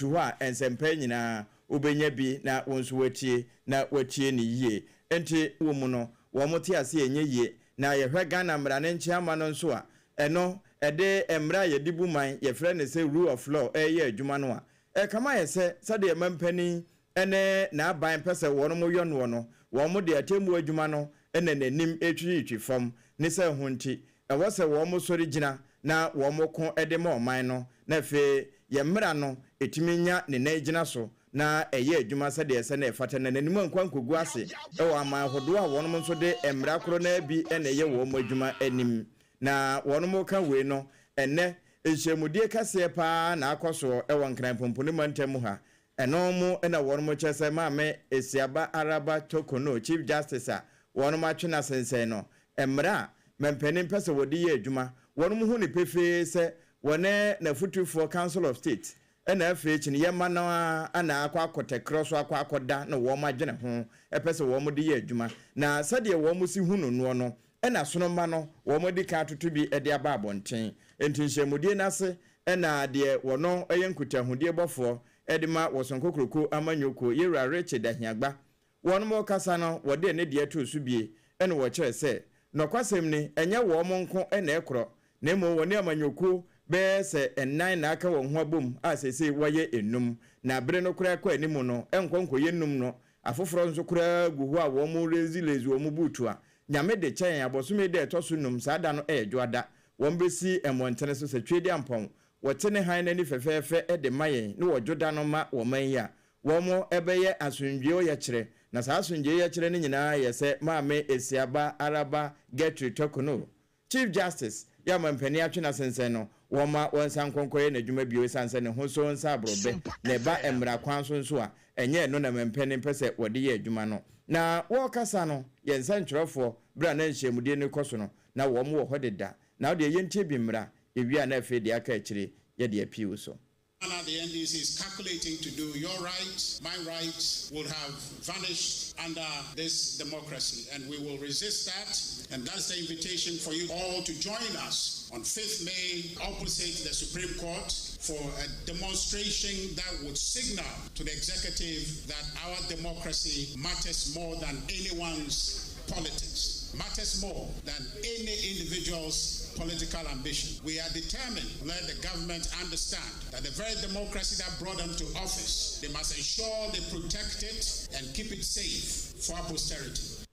Butu hɔ a, nsɛmpa nyinaa wobɛnya bi na wo nso watie na watie ne yie. Nti wɔ mu no, wɔn te ase ɛnyɛ yie. Na yɛhwɛ Ghana mmara ne nkyɛn ama no nso a, ɛno ɛde mmara a yɛde bu man, yɛfrɛ no sɛ rule of law, ɛyɛ adwuma no a, ɛkama yɛ sɛ sɛdeɛ mampanin ne n'aban pɛ sɛ wɔn mo yɔ noɔ no, wɔn mo de atemmuo adwuma no na n'anim retwitwi fam ne sɛ ho nti ɛwɔ sɛ wɔn mo sɔre gyina na wɔn mo ko de ma ɔman no, na afei yɛn mmara no ɛtumi nya ne nan gyina so na ɛyɛ adwuma sɛdeɛ ɛsɛ na ɛfata, na n'anim ankɔ ankɔgu ase wɔ aman ahodoɔ a wɔn nso de mmara korɔ no bi na ɛyɛ wɔn adwuma anim. Na wɔn mo ka wei no, ɛnnɛ nhyiamudie kɛseɛ paa na akɔ soɔ wɔ Nkran Pomponi mantam mu ha. Ɛno mu na wɔn mo kyerɛ sɛ Maame Esiaba Araba Torkornoo, Chief Justice a wɔn atwe n'asensɛn no, mmara a mampanin pɛ sɛ wɔde yɛ adwuma, wɔn mo hu no pefee sɛ wɔne n'afotufoɔ Council of State ɛna afei kyiniiɛ ma no ara ana akɔ akɔtɛkorɔ so akɔ akɔda na wɔn adwene ho ɛpɛ sɛ wɔn de yɛ adwuma. Na sɛdeɛ wɔn si hu no noɔ no, ɛna sonoma no wɔn adi kan atoto bi de aba abɔnten. Nti nhyɛmudie n'ase ɛna deɛ wɔno yɛ nkutahodie bɔfoɔ ɛde ma Wɔsonkokuroko amanyɔkuo, Yewura Richard Ahiagba, wɔn mo kasa no, wɔde ne deɛ too so bie ɛna wɔkyerɛ sɛ nɔkwasɛm ni, ɛnyɛ wɔn nko ɛna ɛkorɔ, na mmom wɔne amanyɔkuo bɛyɛ sɛ nnan na aka wɔn ho abom a seesei wɔyɛ enum. Na bere no koraa kɔ anim no, ɛnkɔ nkɔyɛ num no, afoforɔ nso koraa gu hɔ a wɔn mo rezi wɔn buutu a Nyame de kyɛn abɔsome da ɛtɔ so 5. Saa da no ɛyɛ Dwoada. Wɔn bɛsi mmɔntene so sɛ Twedi Ampɔn wɔte ne han n'ani fɛfɛɛfɛ de ma yɛn ne wɔdwo da no ma wɔn man yi a, wɔn ɛbɛyɛ asomdwoe ɔyɛkyerɛ. Na saa asomdwoe yɛkyerɛ no nyinaa yɛ sɛ Maame Esiaba Araba Gertrude Torkornoo, Chief Justice, yɛ amampanin atwe n'asensɛn no, wɔma wɔn nsa nkɔnkɔyɛ n'adwuma bio, esiane sɛ ne ho so nsa aborɔbɛ na ɛba mmara kwan so nso a, ɛnyɛ ɛno na mampanin pɛ sɛ wɔde yɛ adwuma no. Na wɔrekasa no, yɛn nsɛntwerɛfoɔ, berɛ a na nhyiamudie no rekɔ so no, na wɔn wɔ hɔ deda. Na wodeɛ yɛntie bi mmra, yɛwie a na afei deɛ aka akyire yɛde apii wo so. Now the NDC is calculating to do, your right, my right, would have vanished under this democracy. And we will resist that. And that's the invitation for you all to join us on 5th May opposite the Supreme Court for a demonstration that would signal to the executive that our democracy matters more than anyone's politics, matters more than any individual's political ambition. We are determined to let the government understand that the very democracy that brought them to office, they must ensure they protect it and keep it safe for posterity.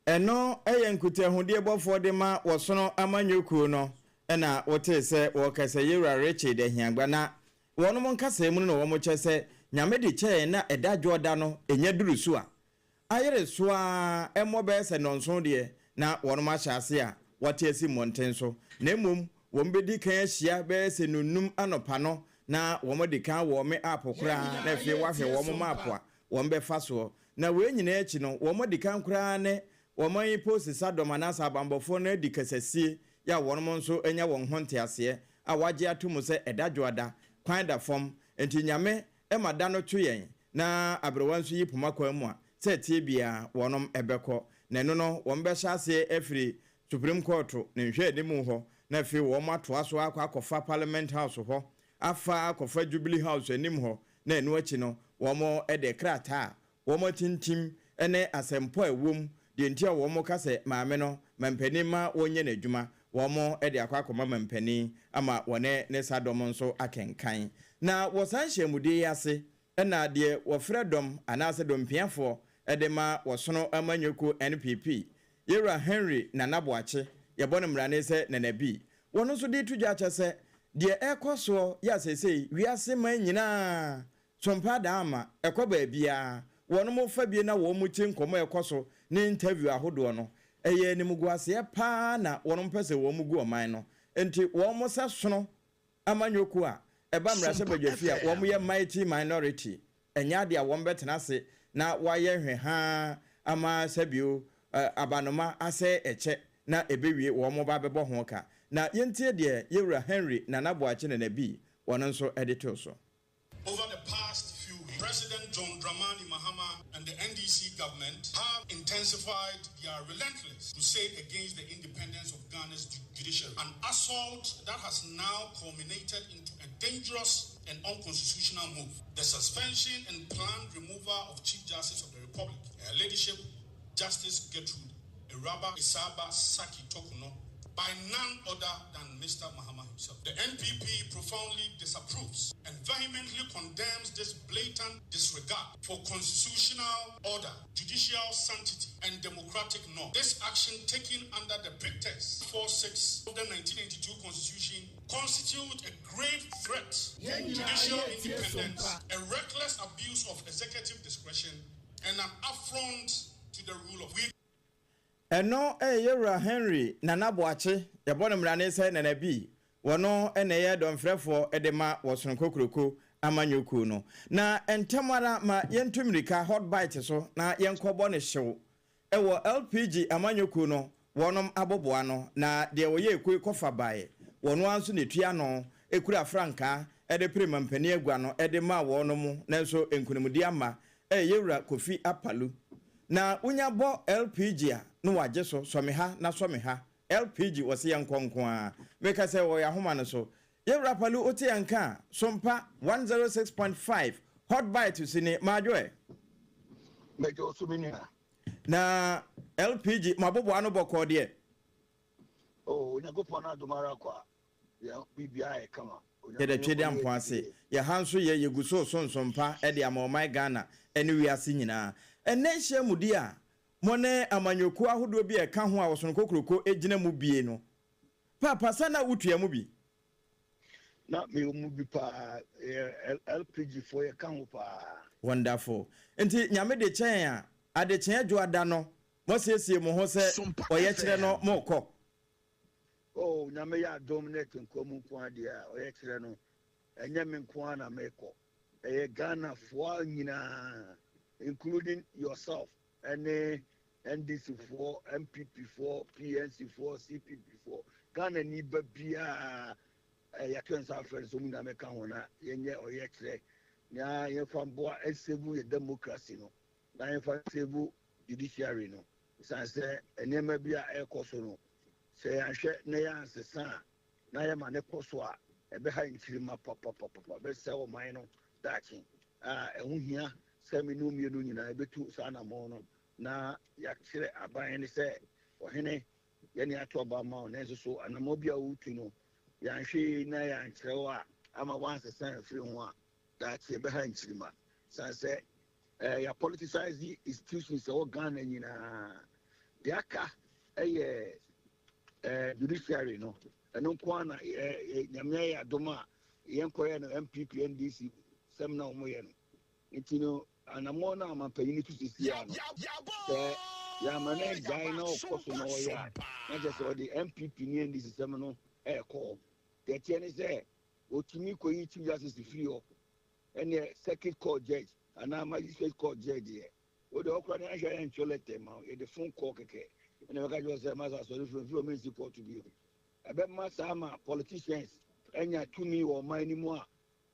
Ɛno yɛ nkutahodie bɔfoɔ de ma Wɔsono amanyɔkuo no ɛna wotee sɛ wɔkasa, Yɛwura Richard Ahiagba. Na wɔnom nkasa mu no na wɔn kyɛ sɛ Nyame de kyɛɛ na ɛda Dwoɔda no ɛnya duru so a, ayere so a ɛmmɔ bɛyɛ sɛ 7 deɛ na wɔnom ahyɛ ase a wɔte asi mmɔnten so, na mmom wɔn bɛdi kan ahyia bɛyɛ sɛ 5 anɔpa no na wɔn de kan wɔn apo koraa, na afei wɔahwɛ wɔn maapo a wɔn bɛfa soɔ. Na wei nyinaa akyi no, wɔn di kan koraa ne wɔn yi polisi sadɔm anaasɛ abanbɔfoɔ no adi kasasie yɛ a wɔn nso anya wɔn ho nteaseɛ a wɔagye ato mu sɛ ɛda Dwoada kwan da fam. Nti Nyame ma da no to yɛn na aberewa nso yi poma kwan mu a, sɛ tie biara wɔnom ɛbɛkɔ. Na ɛno no, wɔn bɛhyɛ aseɛ afiri Supreme Court ne nhwɛ anim hɔ, na afei wɔn atoa so akɔ akɔfa Parliament House hɔ, afa akɔfa Jubilee House anim hɔ. Na ɛno akyi no, wɔn de krataa a wɔn atintim ne asɛmpɔ a ɛwɔ mu deɛ nti a wɔn ka sɛ maame no mampanin ma wɔnyɛ n'adwuma, wɔn de akɔ akɔma mampanin ama wɔne ne sadɔm nso akenkan. Na wɔ saa nhyiamudie yi ase ɛna deɛ wɔfrɛ dɔm anaasɛ dɔmpiafoɔ de ma Wɔsono amanyɔkuo NPP, Yɛwura Henry Nana Boakye, yɛbɔ no mmarane sɛ Nana B, wɔn nso de to dwa akyɛ sɛ deɛ ɛrekɔ soɔ yɛ a seesei wiase man nyinaa sompa daa ama ɛkɔ baabiara wɔn mo fa bie na wɔn mo tie nkɔmmɔ a ɛkɔ so ne interview ahodoɔ no, ɛyɛ animguaseɛ paa na wɔn pɛ sɛ wɔn gu ɔman no. Nti wɔn mo sɛ Sono amanyɔkuo a ɛba mmarahyɛbadwafie a wɔn yɛ mighty minority, ɛnyɛ adeɛ a wɔn bɛtena ase na wɔayɛ hwɛ ama sɛbio abanoma asɛe ɛkyɛ na ɛbɛwie wɔn mo ba bɛbɔ ho ka. Na yɛntie deɛ Yɛwura Henry Nana Boakye Nana B wɔn nso de too so. Over the past few weeks, President John Dramani Mahama and the NDC government have intensified their relentless crusade against the independence of Ghana's judiciary, an assault that has now culminated into a dangerous and unconstitutional move, the suspension and planned removal of Chief Justice of the Republic, Her Ladyship Justice Gertrude Araba Esaaba Sackey Torkornoo, by none other than Mr. Mahama himself. The NPP profoundly disapproves and vehemently condemns this blatant disregard for constitutional order, judicial sanctity, and democratic norm. This action taken under the pretext 46 of the 1982 Constitution constitutes a grave threat to judicial independence, a reckless abuse of executive discretion, and an affront to the rule of we Ɛno yɛ Yɛwura Henry Nana Boakye, yɛbɔ no mmrane sɛ Nana B, wɔno na ɛyɛ dɔmfrɛfoɔ de ma wɔ Sononko Kuroko amanyɔ kuo no. Na ntɛm ara ma yɛntu mmirika Hot Bite so na yɛnkɔbɔ no hyew wɔ LPG amanyɔ kuo no wɔnom aboboa ano, na deɛ wɔyɛ ekuo yi kɔfa baeɛ, wɔno ara nso na ɛtua ano kura frankaa de pere mampanin agua no de ma wɔnom, nanso nkunimdie amma ɛyɛ Yɛwura Kofi Apalu. Na wonya bɔ LPG a na wagye so, sɔ me ha na sɔ me ha, LPG wɔse yɛnkɔ nko ara. Meka sɛ wɔ yɛn ahoma no so. Yɛwura Apalu wote yɛn nka a, Sompa 106.5 Hot Bite so ni, Madwo ɛ? Mɛgye wo so me nua. Na LPG mo aboboa ano bɔkɔɔ deɛ? Oh, Onyankopɔn adom ara kwa, yɛn biribiara yɛ kama. Yɛda Twedeampɔn ase. Yɛ ha nso yɛ yɛgu so reso nsompa de ama ɔman Ghana ne wiase nyinaa. Ɛnnɛ nhyiamudi a mo ne amanyɔkuo ahodoɔ bi a ɛka ho a Ɔsono Kokroko gyina mu bie no, Paapa sɛ na wotua mu bi? Na mewɔ mu bi paa, yɛ LPG foɔ yɛka ho paa. Wonderful. Nti Nyame de kyɛ yɛn a, adekyeɛ dwoada no moasiesie mo ho sɛ ɔyɛkyerɛ no morekɔ? Oh Nyame yɛ adom na ɛte nkwa mu nko ara deɛ a ɔyɛkyerɛ no ɛnyɛ me nko ara na mekɔ ɛyɛ Ghana foɔ nyinaa including yourself ɛne NDC foɔ NPP foɔ PNC foɔ CPP foɔ Ghana ni ba biara yɛato nsa afrɛ no sɛ ɔmu nyinaa mɛka ho na yɛnyɛ ɔyɛkyerɛ na yɛmfa mboa ɛsave yɛ democracy no na yɛmfa save judiciary no. Esiane sɛ nneɛma bi a ɛrekɔ so no, sɛ yɛanhwɛ na yɛansesa a, na yɛma no kɔ so a, ɛbɛha nkyirimma papapapa, ɛbɛsɛe ɔman no daakye. A Ɛho hia sɛ me ne wo mmienu nyinaa yɛbɛtu saa anammɔn no na yɛakyerɛ aban no sɛ, Ɔhene, yɛne ato aba ama wo, nanso so anammɔn bi a woretu no, yɛanhwɛ yie na yɛankyerɛ wo a, ama woansesa amfiri ho a, daakye ɛbɛha nkyirimma. Esiane sɛ Yɛ apoliticise institutions ɛwɔ Ghana nyinaa. Deɛ aka ɛyɛ judiciary no. Ɛno nko ara na Nyame ayɛ adom a yɛnkɔyɛ no NPP NDC sɛm na wɔyɛ no. Nti no anammɔn no a ɔmanpanyin no tu sisi a no, sɛ yɛama no agyae na ɔkɔ so na ɔyɛ a, na kyerɛ sɛ ɔde NPP ne NDC sɛm no ɛrekɔ hɔ. Deɛ ɛteɛ ne sɛ ɔtumi kɔyi Chief Justice firi hɔ Ɛneɛ circuit court judge anaa magistrate court judge deɛ wo deɛ ɔkora ne ahwɛ yɛntwerɛ letter ma wo, yɛde phone call kɛkɛ ɛna bɛka kyerɛ sɛ masa asɔre firi mfiri ɔmo nsi court bio. Ɛbɛma saa ma politicians anya tumi wɔ ɔman no mu a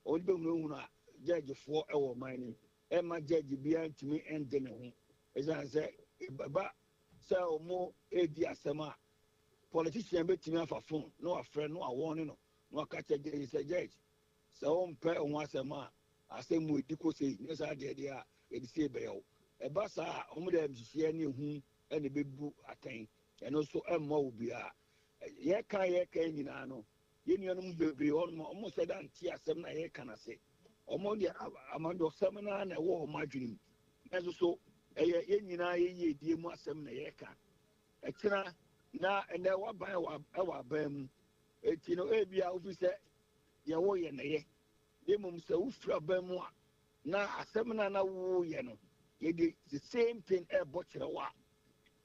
wɔde bɛhunahuna judge foɔ ɛwɔ ɔman no mu. Ɛmma judge biara ntumi nde ne ho ɛsiane sɛ ɛba sɛ ɔmo redi asɛm a politician bɛtumi afa phone na wafrɛ no awɔne no na waka kyerɛ judge sɛ judge Sɛ wompɛ ho asɛm a, asɛm mu edi kɔ sei, nyɛ saa deɛ deɛ a, yɛde sei bɛyɛ wo. Ɛba saa a, wɔde ayamhyehyeɛ ne ehu na ɛbɛbu atɛn. Ɛno nso ɛmmoa obiara. Yɛka a yɛka yi nyinaa no, yɛn nuanom bebree wɔ hɔnom a, wɔnhyɛ da nte asɛm no a yɛreka no ase. Wɔn deɛ amanyɔsɛm no ara na ɛwɔ wɔn adwene mu. Nanso so ɛyɛ yɛn nyinaa yɛn yiedie mu asɛm na yɛreka. Ɛkyena na ɛnɛ w'aban wɔ aban mu. Enti no, ebia wofi sɛ deɛ woreyɛ na ɛyɛ, na mmom sɛ wofiri aban mu a, na asɛm no a na woreyɛ no, yɛde the same thing ɛrebɔ kyerɛ wo a,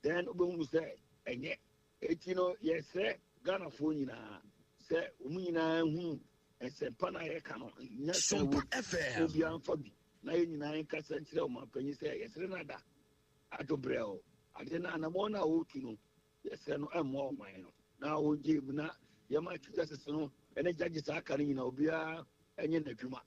then wobɛhunu sɛ ɛnyɛ. Enti no, yɛsrɛ Ghanafoɔ nyinaa sɛ wɔn nyinaa nhunu nsɛmpa no a yɛka no, nyansa wɔ mu, na obiara mfa bi, na yɛn nyinaa nkasa nkyerɛ ɔmanpanyin sɛ yɛsrɛ no ada adwo brɛoo. Ade no, anammɔn no a ɔretu no, Yɛsrɛ no mmoa ɔman no na ɔngye mu na yɛma Chief Justice no ne judges a aka no nyinaa obiara nyɛ n'adwuma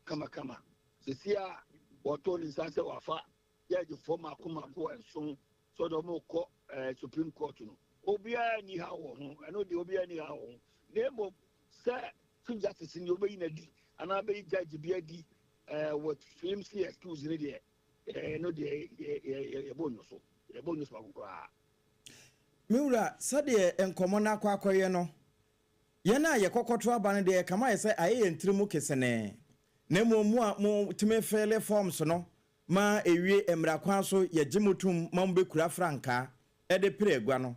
kamakama. Sisi a wɔtoo ne nsa sɛ wafa judgefoɔ mako mako nson sɛ ɔde wɔn rekɔ eh, Supreme Court no, obiara nni ha wɔ ho, ɛno deɛ obiara nni ha wɔ ho. Na mmom sɛ Chief Justice no deɛ ɔbɛyi no adi anaa bɛyi judge bi adi with flimsy excuse ne deɛ, ɛno deɛ yɛbɔ nyo so, yɛbɔ nyo so baako koraa. Me wura, sɛdeɛ nkɔmmɔ no akɔ akɔyɛ no, yɛn a yɛkɔkɔto aba no deɛ, kama yɛ sɛ ayɛ yɛn tiri mu kesenee, na mmom mo a motumi fill forms no ma ewie mmara kwan so, yɛgye mo tom ma mobɛkura frankaa ɛde pere agua no,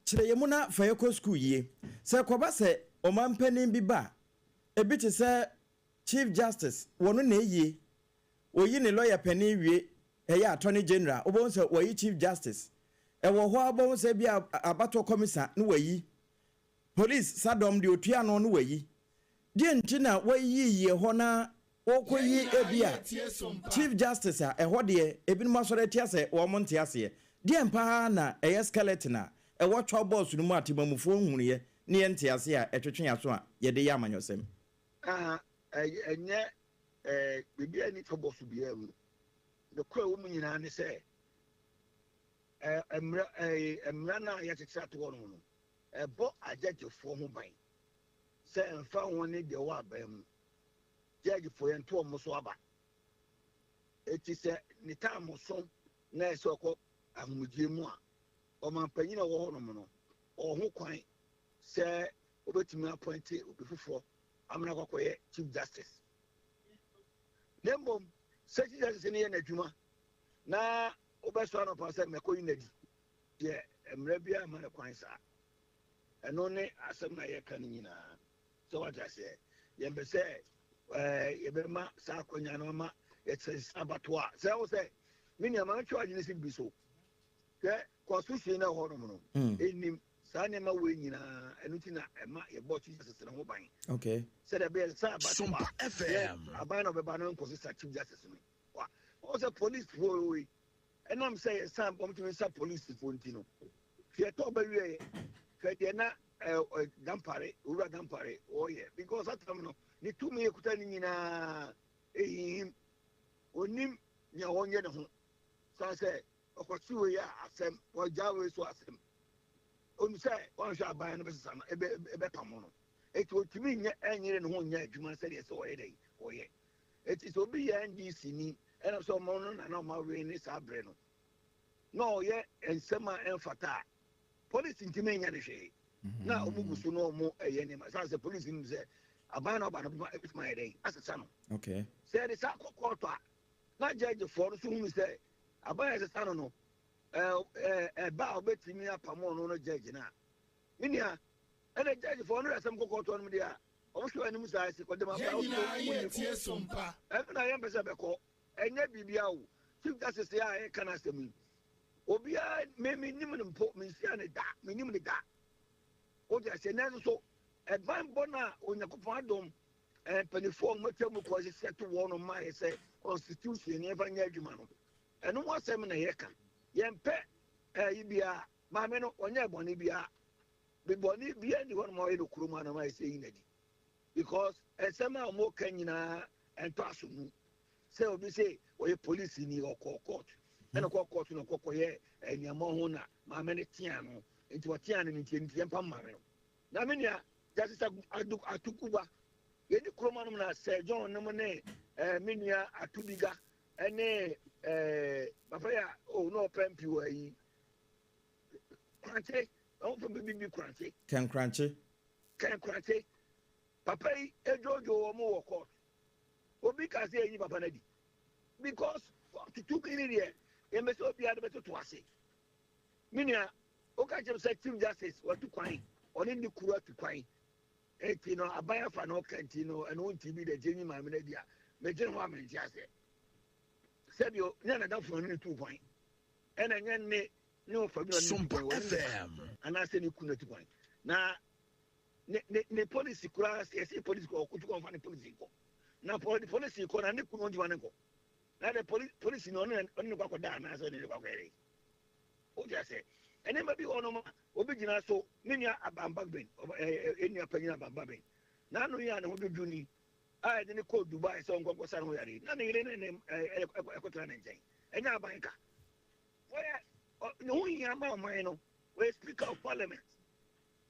kyerɛ yɛn mu na fa yɛkɔ sukuu yie. Sɛ kɔba sɛ ɔmampanin bi ba, ebi te sɛ Chief Justice, wɔno na eyie oyi ne lawyer panin wie, ɛyɛ Attorney General, wobɛhu sɛ wɔyi Chief Justice ɛwɔ hɔ a, wobɛhu sɛ bi a abatoɔ kɔmisa no, wɔyi police sadɔm deɛ otua no no, wɔyi deɛ. Nti na wɔyi yie hɔ na wɔkɔyi ebi a Chief Justice a, ɛhɔ deɛ ebinom asɔre atia sɛ wɔn nte aseɛ. Deɛ paa na ɛyɛ skeleton a ɛwɔ twɛ bɔɔso no mu a temamufoɔ nhunuiɛ ne yɛn nte aseɛ a ɛtwetwe aso a yɛde yɛ amanyɔsɛm? Ɛnyɛ biribi a ni twɛ bɔɔso biara mu. Nokorɛ wɔ mu nyinaa ne sɛ mmara no a yɛakyekyere ato hɔ no, ɛbɔ agyagyefoɔ ho ban sɛ mfa ho ne deɛ wɔ aban mu, gyagyefoɔ yɛnto wɔn so aba. Eti sɛ ne time so na ɛsɛ ɔkɔ ahomegye mu a, ɔmanpanyin a ɔwɔ hɔnom no ɔwɔ ho kwan sɛ obetumi appoint obi foforɔ amena akɔkɔyɛ Chief Justice. Na mmom sɛ Chief Justice no yɛ n'adwuma na wobɛsɔ anɔpa sɛ mɛkɔ yi n'adi deɛ, mmerɛ biara ma no kwan saa. Ɛno ne asɛm na yɛka no nyinaa sɛ wate aseɛ. Yɛmpɛ sɛ yɛbɛma saa akɔnya no ama yɛkyerɛ abatoɔ a sɛ wo sɛ me nua ma metwe adwene si bi so hwɛ. Constitution no ɛwɔ hɔnom no ɛnim saa nneɛma wei nyinaa. Ɛno nti na ɛma yɛbɔ Chief Justice no ho ban sɛdeɛ ɛbɛyɛ sɛ abatoɔ a yɛ aban na ɔbɛba no nkɔsesa Chief Justice no. Wɔn sɛ police foɔ yi, ɛnam sɛ yɛsan wɔn tumi nsa police foɔ nti no, hwɛ tɔ bɛwie hwɛ deɛ na ɛ Dampare, Owura Dampare wɔyɛ, because atam no ne tumi ekuta ne nyinaa ehihim, onim nea wɔnyɛ ne ho san sɛ ɔkɔsi wei a asɛm, wɔgya wei so asɛm. Onu sɛ wɔnhwɛ aban no bɛsesa no, ɛbɛpam no, eti otumi nyɛ ɛnyere ne ho nyɛ adwuma sɛdeɛ sɛ wɔyɛ dɛ wɔyɛ. Eti sɛ obi yɛ NDC ni, ɛna sɛ ɔmo no nana ɔmo awe ne saa abere no na ɔyɛ nsɛm a ɛmfata a, polisi ntumi nyɛ ne hwee na ɔmo gu so na ɔmo ɛyɛ nneɛma san sɛ polisi nim sɛ aban na ɔba no bɛma ebitumi ayɛ dɛ asesa no. Sɛ yɛde saa kɔ kɔɔtɔ a, na gyɛgyefoɔ no so hunu sɛ aban a ɛsesa no ɛɛ ɛɛ ɛba a ɔbɛtumi apam ɔno no gyɛgye no a, me nua, ɛna gyɛgyefoɔ no yɛ asɛm kɔ kɔɔtɔ no mu deɛ a, ɔmo hwɛ anim saa ɛsi kɔdɛm aba. Yɛn nyinaa yɛ tie Sompa. Ɛno na yɛmpɛ sɛ bɛkɔ. Ɛnyɛ biribia o. Chief Justice a yɛka no asɛm yi, obiara me menim no mpo, menhyia ne da, menim ne da. Wode aseɛ? Nanso so ɛban bɔ no a Onyankopɔn adom mpanimfoɔ a wɔatwa mu kɔ hyehyɛ to wɔn no maa yɛ sɛ constitution ne yɛmfa nyɛ adwuma no, ɛno ho asɛm na yɛka. Yɛmpɛ ɛyi biara. Maame no ɔnyɛ bɔne biara, bɔne biara ni hɔ nom a ɔyɛ no kurom anam ayɛ sɛ yi n'adi, because nsɛm a wɔka nyinaa ɛntɔ aso mu sɛ obi sɛ ɔyɛ polisi ni, ɔkɔ court, ɛna ɔkɔ court na ɔkɔ kɔyɛ nneɛma ho na maame no tea no, nti ɔtea no nti yɛmpa maame no. Na me nua, Justice Atuguba, yɛdi kurom anom na Sir John nom ne me nua Atubiga ɛne papa yi a o na ɔpɛ mpi wɔ ayi Korankye, ɔmo fɛ bibi Korankye. Ken Kuranchie. Ken Kuranchie. Papa yi edwoodwoo wɔn wɔ court. Obi ka sɛ eyi papa no adi because court tumi ne deɛ yɛn bɛ sɛ obiara de bɛtoto ase. Me nua, woka kyerɛ sɛ Chief Justice watu kwan, ɔne ne kuru atu kwan, eti no aban afa na ɔka nti no ɛno nti bi de gye nyi maame no adi a, megye ho a mente aseɛ. Sɛbi ne nadafo no ne tu kwan, ɛna nyɛ ne ɔfa bi na ɔne ne tu kwan, wɔne ne ba anaasɛ ne kunu atu kwan na ne policy koraa. Yɛsɛ policy kɔ ɔkotu kɔ ɔfa ne policy kɔ na policy kɔ na ne kunu ntoma ne nkɔ na de policy no ɔne ne kɔ akɔda anaasɛ ɔne ne kɔ akɔyɛrɛ. O ti ase, nneɛma bi wɔ nom a obi gyina so. Ne nua Alban Bagbin, ɛɛ nua panyin Alban Bagbin n'ano yi a ne ho dwodwo ni a yɛde ne kɔɔ Dubai sɛ ɔnkɔ nkɔsa ne ho yare na ne yere ne ɛɛ ɛkɔtena ne nkyɛn, ɛnyɛ aban ka. Wɔyɛ ne ho hia ma ɔman no, wɔyɛ Speaker of Parliament.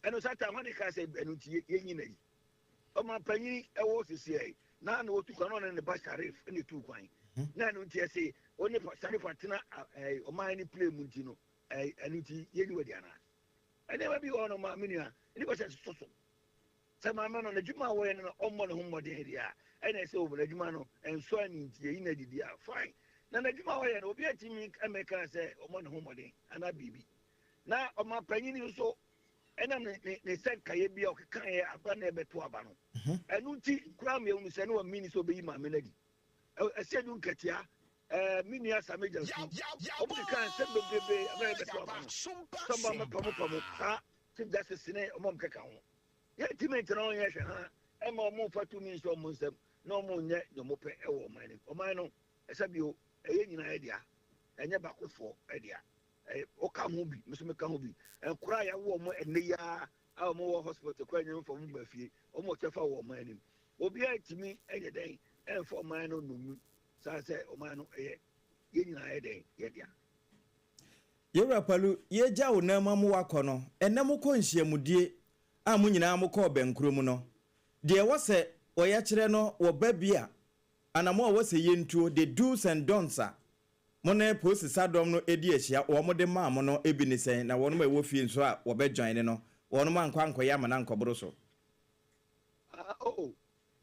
Ɛno sata wɔn de ka sɛ ɛno nti yɛnyi n'ayi. Ɔmanpanyin ɛwɔ sisiɛ na na otu kwan na ɔne ne ba Sharif na etu kwan. Na ɛno nti ɛse ɔne Sharif atena ɔman ne plane mu nti no ɛno nti yɛnyi wadi anaa? Nneɛma bi wɔ hɔ no ma me nua nnipa sɛ ɛsosɔ so. Sɛ maame no n'adwuma a wɔyɛ no na ɔmmɔ ne ho mmɔden deɛ a, ɛna ɛsɛ o n'adwuma no ɛnsɔ ani nti yɛyi no adi deɛ a, fine. Na n'adwuma a ɔyɛ no obi antumi mmɛka sɛ ɔmmɔ ne ho mmɔden anaa biribi. Na ɔmanpanyin nso ɛnam ne ne ne sɛ nkaeɛ bi a ɔkekaeɛ abra na ɛbɛto aba no, ɛno nti koraa ma yɛhunu sɛ ne wamini sɛ ɔbɛyi maame no adi. Ɛsɛ du nkatia, ɛɛ me nua Sami Gyamfi, wɔn keka nsɛm bebrebe abira ɛbɛto aba no. Sɛ ɔba mɛpamopamo saa Chief Justice ne wɔn a wɔkeka ho. Yɛntumi ntena hɔ nyɛ hwɛ ha mma wɔmfa tumi nhyɛ wɔn nsam na wɔnyɛ nea wɔpɛ wɔ ɔman no mu. Ɔman no, ɛsɛ bio, ɛyɛ nyinaa yɛ dea, ɛnyɛ baakofoɔ dea. Woka ho bi, me nso meka ho bi. Nkwadaa a yɛawo wɔn ɛnnɛ yi ara a wɔwɔ hospital koraa nyɛ mfa wɔn mma fie, wɔn wɔ kyɛfa wɔ ɔman no mu. Obiara ntumi nyɛ dɛn mfa ɔman no nnommum saa sɛ ɔman no ɛyɛ yɛn nyinaa yɛ dɛn yɛ dea. Yɛwura Palu, yɛregya wo nan mu ama woakɔ no, ɛnnɛ mokɔ nhyiamudie a mo nyinaa mokɔɔ bɛnkorɔ mu no, deɛ ɛwɔ sɛ wɔyɛkyerɛ no wɔ ba bi a, anamɔ a ɛwɔ sɛ yɛntuo, the do's and don'ts a mo ne polisi sadɔm no di ahyia, wɔn de maa mo no bi ne sɛn, na wɔnom a ɛwɔ fie nso a wɔbɛ joine no, wɔnom ankɔ ankɔyɛ ama no ankɔboro so. Ah, oh,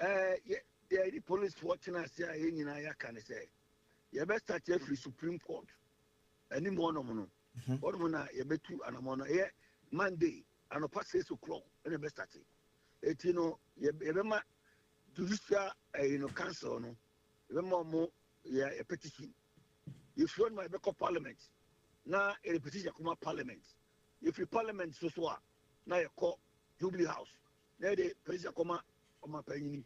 eh, yɛ, deɛ yɛne policefoɔ tena ase a yɛn nyinaa yɛaka ne sɛ, yɛbɛ start afiri Supreme Court anim hɔnom no, hɔnom na yɛbɛtu anamɔ no. Ɛyɛ Monday anɔpa 6 o'clock ɛna yɛbɛ start. Eti no, yɛbɛma judicial ɛyi no council no, yɛbɛma wɔn yɛ petition. Yɛfiri hɔ nom a yɛbɛkɔ parliament na yɛde petition akɔma parliament. Yɛfiri parliament so so a na yɛkɔ Jubilee House na yɛde petition akɔma ɔmanpanyini.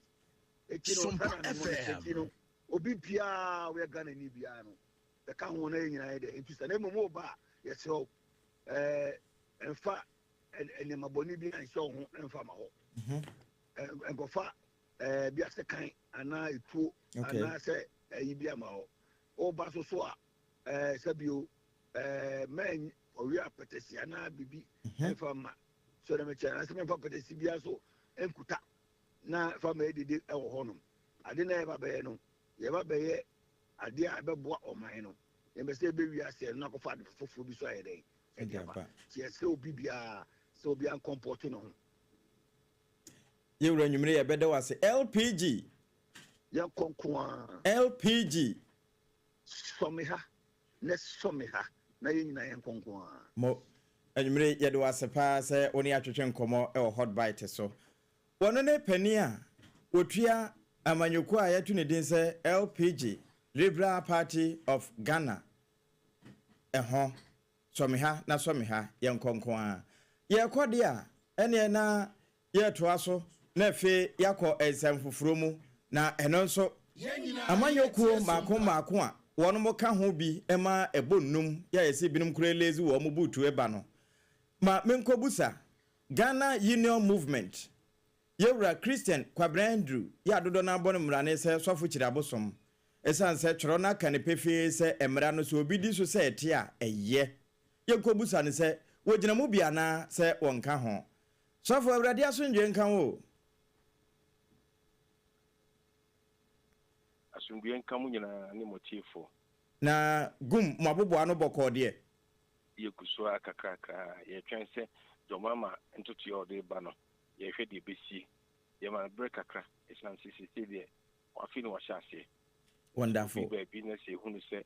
Eti no, Sompa saa na anamɔ no FM. Eti no, obi biara a ɔyɛ Ghanani biara no bɛka ho na yɛn nyinaa yɛ dɛ ntu sa. Na mmom woba a, yɛsrɛ wo, mfa nneɛma bɔne bi anhyɛ wo ho mfa ma hɔ. Nkɔfa bi ase kan anaa etuo anaasɛ ɛyi bi ama hɔ. Woba so so a, sɛbio, mɛn ɔwe apɛtɛsi anaa biribi mfa ma. So na mekyerɛ anaasɛ mɛmfa apɛtɛsi biara so nkuta na fa ma edidi wɔ hɔnom. Ade na yɛba bɛyɛ no, yɛba bɛyɛ ade a ɛbɛboa ɔman no. Yɛmpɛ sɛ yɛbɛwie aseɛ no na akɔfa ade foforɔ bi so ayɛ dɛn ɛde aba. Nti yɛsrɛ obi biara sɛ obiara nkɔmpɔto ne ho. Yɛwura nwummere yɛbɛda wo ase LPG. Yɛnkɔ nko ara. LPG. Sɔ me ha na sɔ me ha na yɛn nyinaa yɛnkɔ nko ara. Mo, anwummere yɛde wo ase paa sɛ wo ne yɛn atwetwe nkɔmmɔ wɔ Hot Bite so. Wɔno ne panin a wɔtua amanyɔkuo a yɛato ne din sɛ LPG, Liberal Party of Ghana, ho. Sɔ me ha na sɔ me ha, yɛnkɔ nko ara. Yɛrekɔ deɛ a, ɛnneɛ na yɛretoa so na afei yɛakɔ nsɛm foforɔ mu, na ɛno nso, amanyɔkuo mmaako mmaako a wɔn ka ho bi ma ɛbɔ nnum, yɛ a yɛse binom koraa lazy wɔn buutu ba no. Ma menkɔbusa Ghana Union Movement, Yɛwura Christian Kwabena Andrew yɛ a dodoɔ no ara bɔ no mmrane sɛ Sɔfo Kyiri Abosom. Ɛsiane sɛ twerɛ no aka no pefee sɛ mmara no sɛ obi di so sɛ ɛte a, ɛyɛ. Yɛnkɔbusa no sɛ wɔgyina mu bi anaa sɛ wɔnka ho. Sɔfo, Awurade asomdwoeɛ nka wo o. Asomdwoeɛ nka mo nyinaa ne mo atiefoɔ. Na gum mo aboboano bɔkɔɔ deɛ. Yɛgu so ara kakrakra. Yɛretwɛn sɛ John Mahama ntotoeɛ a ɔde reba no, yɛrehwɛ deɛ ɛbɛsie. Yɛma no berɛ kakra, ɛsiane sɛ seesei deɛ afei na wahyɛ aseɛ. Wonderful. Ɛduru baabi na sɛ yɛhunu sɛ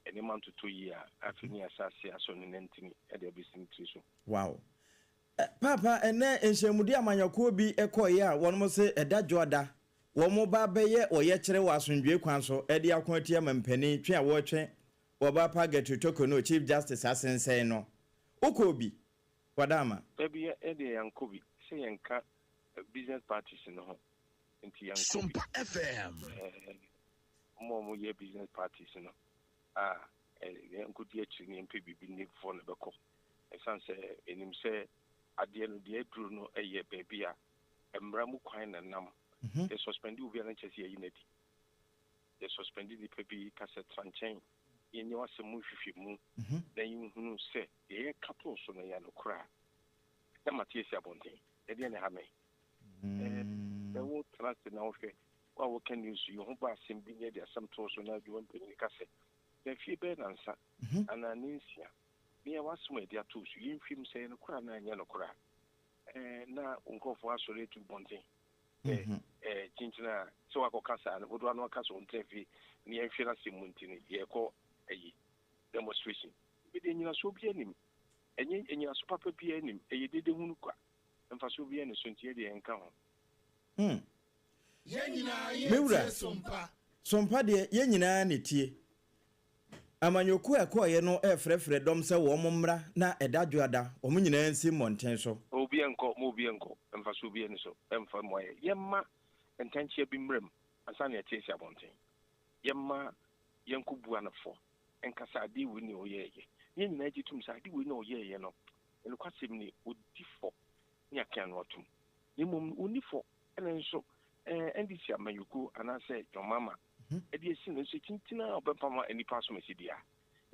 nneɛma ntotɔ yie a, afei ne yɛahyɛ aseɛ asɔ ne nantini de abɛsi ne tiri so. Wow. Paapa, ɛnnɛ nhyiamudi amanyɔkuo bi kɔeɛ a wɔnom se ɛda Dwoada wɔn ba bɛyɛ ɔyɛkyerɛ wɔ asomdwoe kwan so de ako atia mampanin twe a wɔretwe wɔ ba pa Gertrude Torkornoo Chief Justice asensɛn no. Wokɔɔ bi? Wadaama. Dabi, yɛn deɛ yɛankɔ bi. Sɛ yɛnka business parties no ho nti yɛankɔ bi. Sompa FM. Wɔn a wɔyɛ business parties no a, yɛnkɔdi akyiri na yɛmpɛ biribi nni foɔ na ɛbɛkɔ. Ɛsiane sɛ yɛnim sɛ adeɛ no deɛ aduru no yɛ baabi a mmara mu kwan na ɛnam. Yɛ suspend obi a na nkyerɛ sɛ yɛayi no adi. Yɛ suspend nipa bi ka sɛ tra nkyɛn yɛnyɛ w'asɛm mu nhwehwɛmu na yɛnhunu sɛ deɛ yɛka too so no yɛ nokorɛ a, na mate asi abɔnten. Ɛdeɛn na ɛha me? Sɛ wotena ase na wohwɛ, wo a woka news yi ho ba asɛm bi na yɛde asɛm to wo so na adwuma mpanyin ka sɛ, Tena fie bɛyɛ nnansa anaa nnansia na yɛ w'asɛm a yɛde ato wo so, yɛnhwɛ mu sɛ ɛyɛ nokorɛ anaa ɛnyɛ nokorɛ a, ɛɛ, na wo nkurɔfoɔ asɔre atu bɔnten sɛ ɛɛ, kyinkyin a sɛ woakɔka saa no, wode w'ano aka sɛ ɔntena fie na yɛnhwɛ n'asɛm mu nti no, yɛrekɔ ayi, demonstration. Me deɛ, nnyinasoɔ biara nnim. Ɛnyɛ nnyinaso papa biara nnim. Ɛyɛ dede hunu kwa. Mfasoɔ biara nni so nti yɛdeɛ yɛnka ho. Hmm. Me wura, sompa deɛ yɛn nyinaa na ɛtie. Amanyɔkuo a ɛkɔeɛ no refrɛfrɛ dɔm sɛ wɔn mmra na ɛda dwoada wɔn nyinaa nsi mmɔnten so. Ma obiara nkɔ, ma obiara nkɔ, mfasoɔ biara nni so, ɛmfa mmoa yɛn. Yɛmma ntɛnkyea bi mmra mu ansa na yɛate asi abɔnten. Yɛmma yɛnkɔbua no fɔ nka sɛ adeɛ wei na ɔyɛeɛ. Na yɛn nyinaa gye tom sɛ ade wei na ɔyɛeɛ no, nokwasɛm ni, ɔdi fɔ ne yɛaka ano atom. Na mmom no, ɔnni fɔ. Ɛna nso, NDC amanyɔkuo anaasɛ John Mahama de asi no nso kyinkyini a ɔbɛpam nnipa asomasi deɛ a,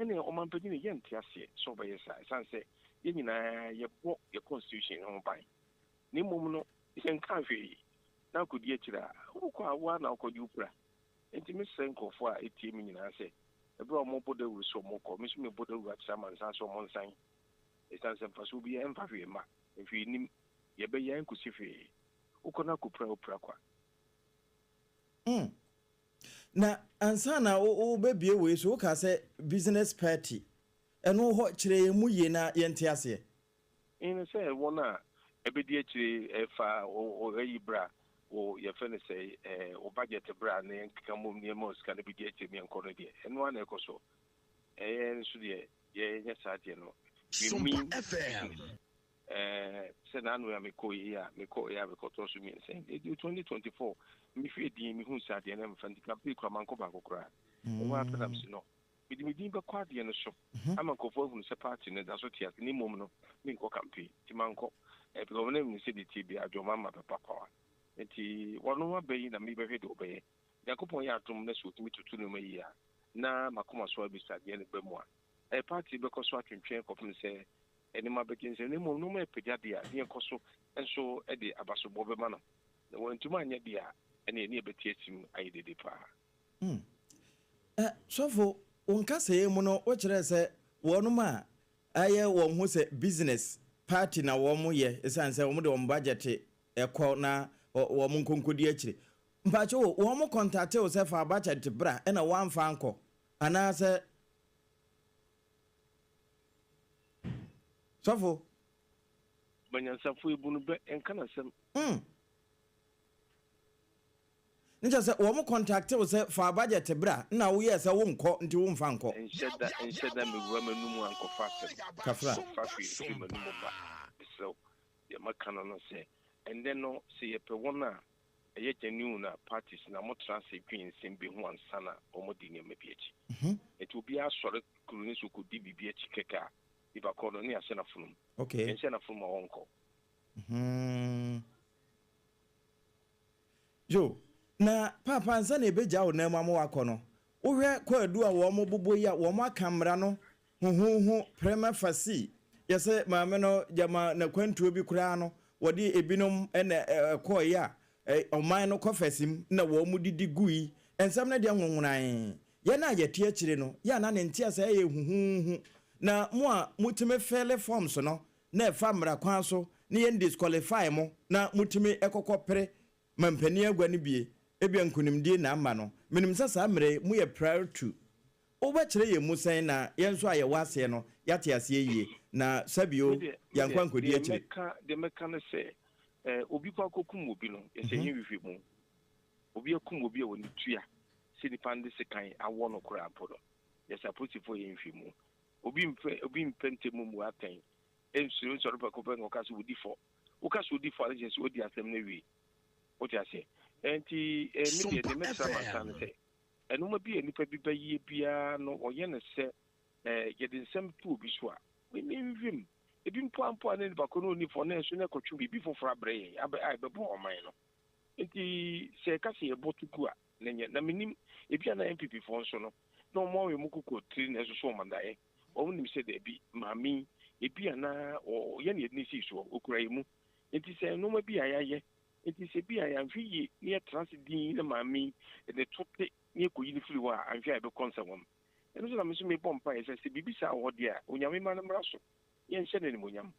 ɛnneɛ ɔmanpanin no yɛnte aseɛ sɛ ɔbɛyɛ saa ɛsiane sɛ yɛn nyinaa yɛbɔ yɛn constitution no ho ban. Na mmom no, yɛnkaa hwee na akɔdi akyire a, wokɔ a wo ara na wokɔgye wo pira. Enti mesrɛ nkurɔfoɔ a ɛtie me nyinaa sɛ, ɛberɛ a wɔrebɔ dawuro sɛ wɔrekɔ, me nso mebɔ dawuro akyerɛ amansan sɛ wɔnsan, ɛsiane sɛ mfasoɔ biara ɛmfa hwee mma, hwee nnim, yɛbɛyɛ ara ɛnkɔsi hwee. Wokɔ na akɔpira a, wopira kwa. Mm. Na ansa na wobɛbue wei so, wokaa sɛ business party. Ɛno hɔ, kyerɛ yɛn mu yie na yɛnte aseɛ. Ɛne sɛ wɔn a ɛbɛdi akyire fa wo ayi bra, wo yɛfrɛ no sɛ wo budget bra na yɛnkeka mmom na yɛma wo sika no bɛdi akyire ma yɛnkɔ no deɛ, ɛno ara na ɛkɔ so. Yɛn nso deɛ yɛnyɛ saa deɛ no. We mean business. Ɛɛ sɛ n'ano a mekɔ yi a mekɔ yi a mekɔtɔ so mmiɛnsa yi ɛdi 2024 mehwɛ din mehu sɛ adeɛ no mfa nti campaign kora mankɔ baako koraa. Ɛhɔ ara pɛ na mese no mede me din bɛkɔ adeɛ no so ama nkurɔfoɔ ahunu sɛ party no da so te ase na mmom no menkɔ campaign nti mankɔ eh, because na menim sɛ deɛ tie biara John Mahama bɛba power nti wɔno aba yi na mebɛhwɛ deɛ ɔbɛyɛ. Nyankopɔn yɛ adom na sɛ ɔtumi toto nneɛma yie a na makoma so abisa deɛ no ba mu a eh, party bɛkɔ so atwentwɛn kɔpem sɛ nneɛma bɛgye nsam na mmom nneɛma repagya deɛ a ne yɛkɔ so nso de abasobɔ bɛma no na wantumi anyɛ deɛ a ɛneɛ ne yɛbɛte asim ayɛ dede paa. Hmm. Eh, sɔfo, wo nkasɛɛ mu no, wokyerɛɛ sɛ wɔnom a ayɛ wɔn ho sɛ business party na wɔn yɛ, esiane sɛ wɔn de wɔn budget kɔ na wɔn nkonkodi akyire. Mpakyɛ o, wɔn kɔntate wo sɛ fa budget bra ɛna woamfa ankɔ, anaasɛ? Sɔfo. Ma nyansafo ebu no bɛ, nka n'asɛm. Hmm. Ne kyerɛ sɛ wɔn kɔntakte wo sɛ fa budget bra na wo yɛɛ sɛ wo nkɔ nti wo nfa nkɔ. Nhyɛ da nhyɛ da mmɛwura m'anum ankɔfa asɛm. Kafra. Nkɔfa hwee mfiri m'anum mma. Mesrɛ wo, deɛ maka no no sɛ, ɛnnɛ no sɛ yɛpɛ wɔn a ɛyɛ genuine a parties na wɔtra ase dwen nsɛm bi ho ansa na wɔadi nneɛma bi akyi. Nti obiara sɔre kuro no so kɔdi biribi akyi kɛkɛ a, nipa korɔ no ne yɛahyɛ no afono mu. Okay. Yɛnhyɛ no afono mu a ɔnkɔ. Yo, na Paapa ansa na yɛbɛgya wo nan mu ama woakɔ no, wohwɛ kwaadu a wɔbobɔ yi a wɔaka mmara no huhuuhu prima facie, yɛsɛ maame no gyama n'akwantuo bi koraa no wɔde ebinom na ɛkɔeɛ a ɔman no kɔfɛse mu na wɔdidi gui, nsɛm no deɛ nwonwonae. Yɛn a yɛte akyire no, yɛ a na ne nteaseɛ yɛ huhuuhu, na mo a motumi fele forms no na ɛfa mmara kwan so na yɛn disqualify mo na motumi kɔkɔ pere mampanin agua no bie, ebia nkunimdie na ama no. Menim sɛ saa mmerɛ yi moyɛ prior to. Wobɛkyerɛ yɛn mu sɛn na yɛn nso a yɛwɔ aseɛ no yɛate aseɛ yie na sɛbio Me deɛ, me yɛankɔ deɛ, ankɔdi deɛ akyire. mɛka, deɛ mɛka ne sɛ, eh, obi kɔ akɔkum obi no, yɛsɛ yɛnyɛ nhwehwɛmu. Obi akum obi a wɔn tua sɛ nipa no de sekan awɔ no koraa mpo no, yɛsɛ apolisifoɔ yɛ nhwehwɛmu. Obi mpɛ obi mpɛ ntɛm mmu atɛn, nsuro nsɔre prɛko pɛ nkɔka sɛ wodi fɔ. Woka sɛ wodi fɔ a, na kyerɛ sɛ woadi asɛm no awie. Wote aseɛ? Enti eh, me deɛ, deɛ mɛsrɛ amansan ne sɛ, nnoɔma bi a nnipa bi bɛyɛ biara no, wɔyɛ no sɛ eh, yɛde nsɛm to obi so a, me menhwehwɛ mu. Ebi mpo a mpo a na nipa ko no onni fɔ, nanso na ɛkɔtwe biribi foforɔ abrɛ yɛn, abɛ a ɛbɛboa ɔman no. Enti sɛ yɛka sɛ yɛbɔ to gu a, na ɛnyɛ. Na mennim, ebia na NPP foɔ nso no, na wɔn awe wɔn koko tiri na ɛsoso wɔn adaeɛ. Wɔn nim sɛ daabi, maame yi, ebia na ɔyɛ nea yɛde no sii soɔ, ɔkura yɛn mu. Enti sɛ nnoɔma bi a yɛayɛ Nti sɛ bi a yɛanhwɛ yie na yɛtena ase dinn na maame yi ne to te na yɛkɔyi no firi hɔ a, anhwɛ a yɛbɛkɔ nsawam. Ɛno nso na me nso mebɔ mpaeɛ sɛ, sɛ biribi saa wɔ hɔ deɛ a, Onyame mma no mmra so, yɛnhyɛ no animuonyam.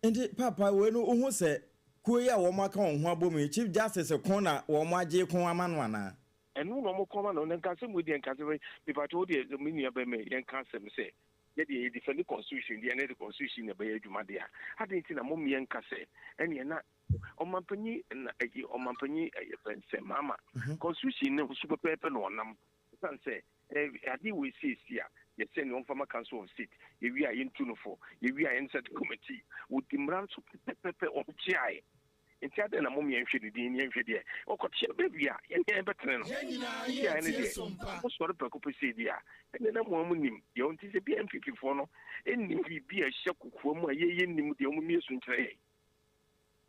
Nti paapa wei no wohu sɛ kuo yi a wɔn aka wɔn ho abom yi Chief Justice ko na wɔn agye ko ama no anaa? Ɛno na wɔn ko ama no na nka asɛm wei deɛ nka asɛm mepakyɛ wo deɛ me nua bɛrima yi yɛnka asɛm sɛ yɛ deɛ yɛ defend constitution deɛ ɛne de constitution na ɛbɛyɛ adwuma deɛ a adɛn nti na mo mmea nka sɛ ɛneɛ na ɔmampanyin na ɛyi ɔmampanyin ɛyɛ fɛn sɛ maama constitution no so pɛpɛɛpɛ na ɔnam. Esiane sɛ ade wei seesei a yɛsɛ nea ɔmfa ma Council of State, yɛwie a yɛntu no fo, yɛwie a yɛnsɛte committee, wɔdi mmara no so pɛpɛpɛpɛ, ɔnkyeae. Nti adɛn na mom yɛnhwɛ ne din ne yɛnhwɛ deɛ ɔkɔkyea baabi a yɛne yɛn bɛtene no. Nkyeae no deɛ, mosɔre prɛko pɛ sei deɛ a, ɛnneɛ na mo ara monim deɛ ɔnti sɛ bia NPP foɔ no nnim biribi a ɛhyɛ kokoa mu a yɛn yɛnnim deɛ wɔmmie so nkyerɛ yɛn.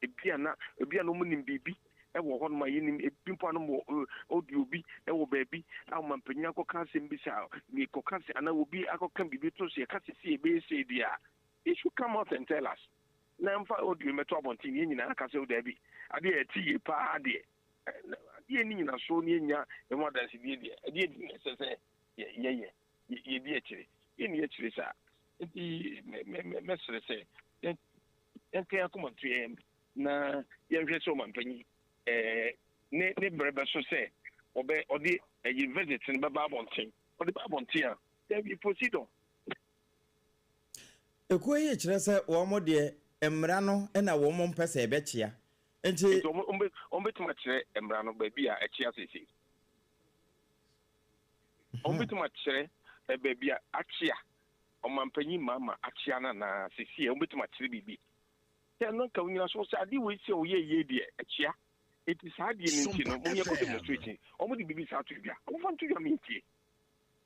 Ebia na ebia na wɔnim biribi wɔ hɔnom a yennim. Ebi mpo a na wɔwɔ audio bi wɔ baabi a ɔmampanyin akɔka asɛm bi sɛ mekɔka sɛ anaa obi akɔka biribi to so yɛka sɛ sei ɛbɛyɛ sei deɛ a, they should come out and tell us. Na mfa audio no mmɛto abɔnten na yɛn nyinaa aka sɛ o daabi, adeɛ a ɛte yie paa deɛ, adeɛ a ɛnni nyinasoɔ na yɛnnya ɛho adansedie deɛ, ɛdeɛ nti na ɛsɛ sɛ yɛyɛ, yɛdi akyire. Yɛnni akyire saa. Nti mɛsrɛ sɛ Yɛnka yɛn akoma nto yɛn yam na yɛnhwɛ sɛ ɔmampanyin ne ne brɛ bɛso sɛ ɔbɛ ɔde ɛyi visit no bɛba abɔnten. Ɔde ba abɔnten a, then we proceed on. Ekuo yi kyerɛ sɛ wɔn deɛ mmara no na wɔn mpɛ sɛ ɛbɛkyea nti. Nti wɔn wɔn bɛtumi akyerɛ mmara no baabi a ɛkyea seesei? Wɔn bɛtumi akyerɛ baabi a akyea? Ɔmampanyin Mahama akyea no anaa? Seesei ɛ, wobɛtumi akyerɛ biribi? Sɛ ɛno nka onyina so sɛ adeɛ wei sɛ ɔyɛ yie deɛ, ɛkyea. Enti saa adeɛ no nti no, mom yɛnkɔ demonstration. Wɔn de biribi saa to dwa. Wɔmfa nto dwa mentie.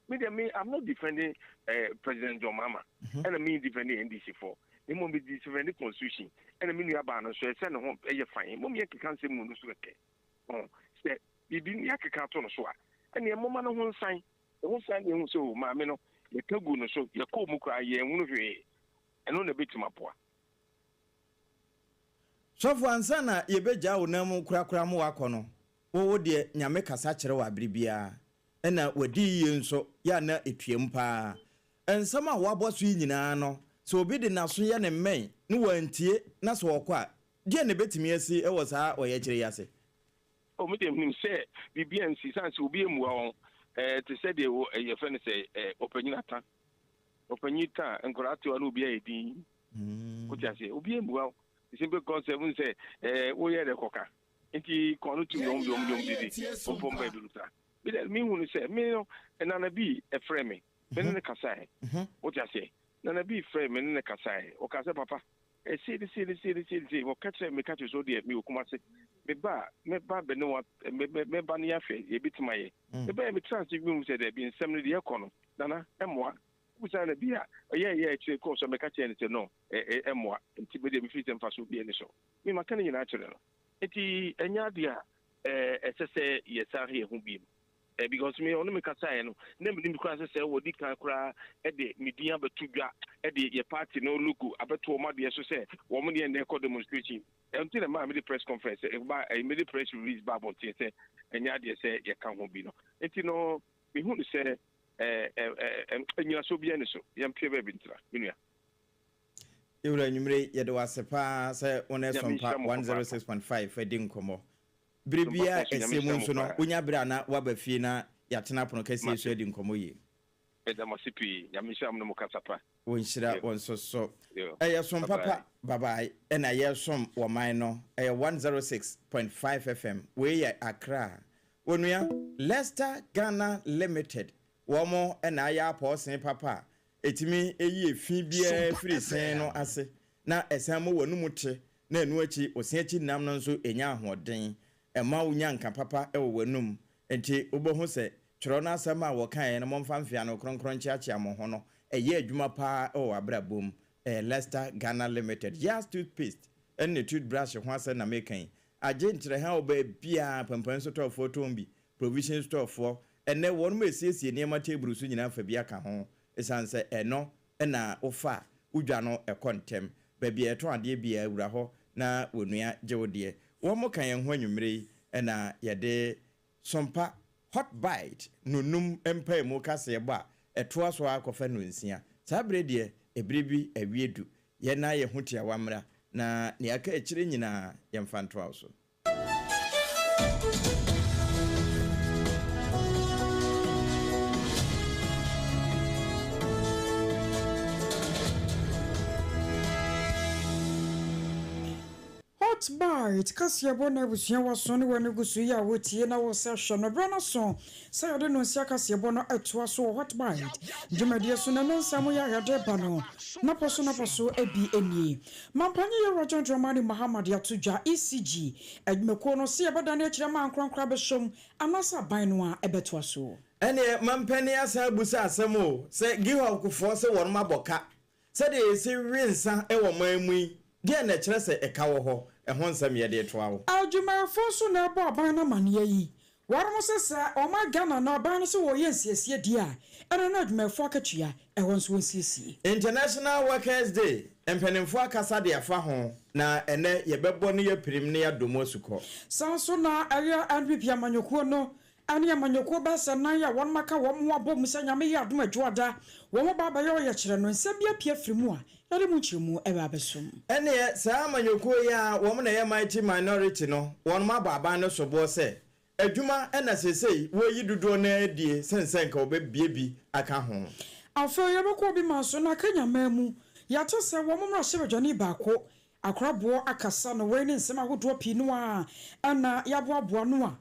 Me deɛ me, I'm not defending eh, President John Mahama. Ɛna me defending NDC foɔ. Na mmom me defending constitution. Ɛna me nua baa no nso ɛsɛ ne ho ɛyɛ fine. Mom yɛnkeka nsɛm mu no so kɛkɛ. Ɔn, sɛ biribi ne yɛakeka ato no so a, ɛneɛ momma ne ho nsan. Ɛho saa na yɛhu sɛ o, maame no, yɛka guu no so, yɛkɔɔ mu koraa, yɛanhunu hwee. Ɛno na ɛbɛtumi aboa. Sɔfo ansa na yɛbɛgyaa wo nan mu korakora ma woakɔ no, wo wo deɛ Nyame kasa kyerɛ wo abere biara, ɛna wadi yie nso yɛ a na ɛtuam paa. Nsɛm a woabɔ so yi nyinaa no, sɛ obi de n'aso yɛ ne mmɛn na wantie na sɛ ɔkɔ a, deɛn na ɛbɛtumi asi wɔ saa ɔyɛkyerɛ yi ase? Oh, me deɛ menim sɛ biribi ansi, sane sɛ obi ammua wɔn. Ɛɛ, te sɛ deɛ wɔ, ɛɛ, yɛfrɛ no sɛ, ɛɛ, ɔpanyin ata. Ɔpanyin ta a, nkwadaa te hɔ a na obi ayɛ din. Wote aseɛ? Obi ammua wo. The simple concept, wohu sɛ, ɛɛ, woyɛ dɛ kɔka. Nti kɔn no tum na wɔn de wɔn de wɔn didi. Wɔn fam baabi no saa. Me deɛ, mehu no sɛ, me no, Nana bi frɛ me, me ne no kasaeɛ. Wote aseɛ? Nana bi frɛ me, me ne no kasaeɛ. Ɔkaa sɛ, Papa, Sei ne sei ne sei ne sei ne sei. Wɔka kyerɛɛ me, meka kyerɛɛ sɛ, Wo deɛ, mewɔ Kumase. Meba a, mɛba abɛne wo, mɛba na yɛahwɛ deɛ yɛbɛtumi ayɛ. Mebaeɛ, metenaa ase mehu sɛ daabi, nsɛm no deɛ ɛrekɔ no, Nana, ɛmmoa. Wobisaa no bi a, ɔyɛɛyɛɛ akyire kɔɔ so a, meka kyerɛɛ no sɛ, no, ɛmmoa. Nti me deɛ, mefiri sɛ mfasoɔ biara nni so. Me, maka ne nyinaa akyerɛ no. Nti ɛnyɛ adeɛ a ɛsɛ sɛ yɛsan ha yɛn ho bio. Eh, because me ɔne me kasaeɛ no, na menim koraa sɛ sɛ wɔdi kan koraa de me din abɛto dwa de yɛ party no logo abɛto wɔn adeɛ so sɛ wɔn ne yɛn na ɛkɔ demonstration. Ɛno nti na maa mede press conference ba, mede press release ba abɔnten sɛ ɛnyɛ adeɛ sɛ yɛka ho bi no. Nti no, mehu no sɛ nnyinasoɔ biara nni so. Yɛmpɛ baabi ntena, me nua. Yɛwura anwummere yi, yɛde wo ase paa sɛ wo ne Nyame Sompa nhyira mo papaapa. 106.5 adi nkɔmmɔ. Bere Sompa biara foɔ nso Nyame ɛsɛ mu nhyira mo nso no, paa. wonya bere a na woaba fie na yɛatena pono kɛseɛ yi so Mate. adi nkɔmmɔ yie. Meda mo ase pii. Nyame nhyira mo ne mo kasa pa. Wo nhyira Yo. wo nso so. Yo. Ɛyɛ som Bye papa bye. bye bye ɛna yɛresom wɔ man no. Ɛyɛ 106.5 FM. Wei yɛ Accra. Onua, Leicester Ghana Limited, wɔn na ayɛ apɔɔsee papa a ɛtumi yi efi biara Sompa firi se no FM. ase na ɛsan mu w'anomu te na ɛno akyi wo se akyi nam no nso nya ahoɔden. Ɛma wonya nka papa wɔ w'anom. Enti wobɛhu sɛ twerɛ no asɛm a wɔkaeɛ no momfa mfeano kronkron nkyeakyea mo ho no, ɛyɛ adwuma pa ara wɔ w'abrabɔ mu. Ɛyɛ Lester Ghana Limited. Yas toothpaste ne ne toothbrush ho asɛm na mereka yi. Agye nkyerɛha wɔ baabiara, pampan sotɔɔfoɔ tɔn bi, provision storefoɔ, ɛnnɛ wɔnom resiesie nneɛma table so nyinaa fa bi aka ho esiane sɛ ɛno na wofa a wo dwa no kɔ ntɛm. Baabi a yɛtɔn adeɛ biara wura hɔ na wɔnua gye wo deɛ. Wɔka yɛn ho anwummere yi na yɛde Sompa Hot Bite nnɔnnum mpaemu kaseɛbɔ a ɛtoa so ara kɔfa nnɔnsia. Saa berɛ deɛ, ɛberɛ bi awie du. Yɛnna yɛn ho tiawa mmra, na nea aka akyire nyinaa yɛmfa ntoa wo so. Hot Bite, Kaseɛbɔ na abusua w'aso ne w'ani gu so yi a wotie na wosɛ hwɛ no berɛ no aso sɛ yɛde nonsia kaseɛbɔ no toa so wɔ Hot Bite dwumadie so na ɛno nsɛm yɛ a yɛde ba no napɔ so napɔ so bi nie. Mampanyin Yawura John Dramani Mahama de ato dwa ECG adwumakuo no se yɛbɛdane akyire ama ankorankoro abɛsom anaasɛ aban no ara ɛbɛtoa so. Ɛneɛ mampanin asan abusa asɛm o, sɛ Gihok foɔ se wɔnom abɔ ka Sɛdeɛ yɛsi we nsa wɔ man mu yi, deɛn na ɛkyerɛ sɛ ɛka wɔ hɔ? Ɛho nsɛm yɛde retoa wo. Adwumayɛfoɔ nso na ɛbɔ aban no amaneɛ yi. Wɔnom se sɛ ɔman Ghana no aban no se wɔreyɛ nsiesie deɛ a, ɛno ne adwumayɛfoɔ akatua, ɛhɔ nso wɔnsiesie. International Workers Day, Mpanimfoɔ akasa de afa ho, na ɛnnɛ yɛbɛbɔ ne yɛapirim ne yɛadɔ mu asukɔ. Saa nso na ɛyɛ NPP amanyɔkuo no Ɛne amanyɔkuo bɛsɛ nan a wɔnom aka wɔn ho abɔ mu sɛ Nyame yɛ adom a Dwoada wɔn ba abɛyɛ ɔyɛkyerɛ no, nsɛm bi apue afiri mu a yɛde mu nkyerɛmu ɛbɛ abɛsom. Ɛneɛ saa amanyɔkuo yi a wɔn na ɛyɛ mighty minority no wɔnom abɔ aban no soboɔ sɛ adwuma na seesei wɔreyi dodoɔ no ara adie sene sɛ nka wɔbɛbue bi aka ho. Afei yɛbɛkɔ obi man so na Kenya man mu yɛate sɛ wɔn mmarahyɛbadwani baako Akoraboɔ akasa no wei ne nsɛm ahodoɔ pii no ara na yɛaboaboa ano a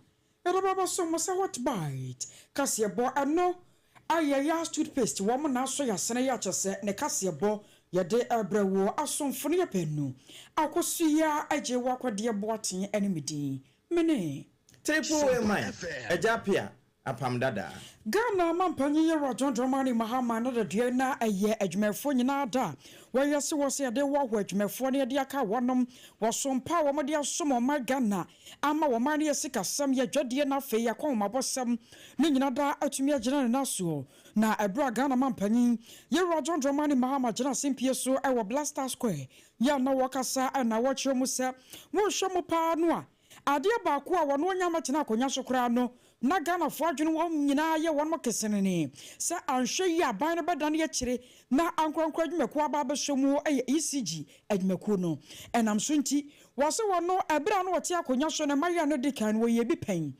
Yɛde ba bɛso mo sɛ hot bite kaseɛbɔ ɛno ayɛ yas toothpaste wɔn na asɔ yasene yɛ akyɛsɛ ne kaseɛbɔ yɛde ɛbrɛ woɔ asomfo no yɛ pɛnu akosua agye wo akɔdeɛ boaten ɛne me din mene. Triple A man, Agya Appiah, Apam Dadaa. Ghana manpanyin Yewura John Dramani Mahama ne dadua na ɛyɛ adwumayɛfoɔ nyinaa da a wɔyɛ se wɔ sɛ yɛde hoahoa adwumayɛfoɔ na yɛde aka wɔnom wɔ som pa a wɔde asom ɔman Ghana ama ɔman no yɛ sikasɛm, yɛ dwadie na afei yɛ akɔnhomabɔsɛm no nyina daa atumi agyina ne nan soɔ. Na ɛberɛ a Ghana manpanyin, Yewura John Dramani Mahama gyina asɛmpie so wɔ Black Star Square yɛ a na wɔkasa na wɔkyerɛ mu sɛ wohwɛ mu paa no a adeɛ baako a wɔn ɔnya mmɛtena akonwa so koraa no na Ghanafoɔ adwene wɔn nyinaa yɛ wɔn kesenenee sɛ anhwɛ yie a aban no bɛdane akyire na ankorankoro adwumakuo aba abɛsɔ mu yɛ ECG adwumakuo no. Ɛnam so nti, wɔse wɔn no ɛberɛ a na wɔte akonwa so no mmayewa no di kan no wɔyɛɛ bi pɛn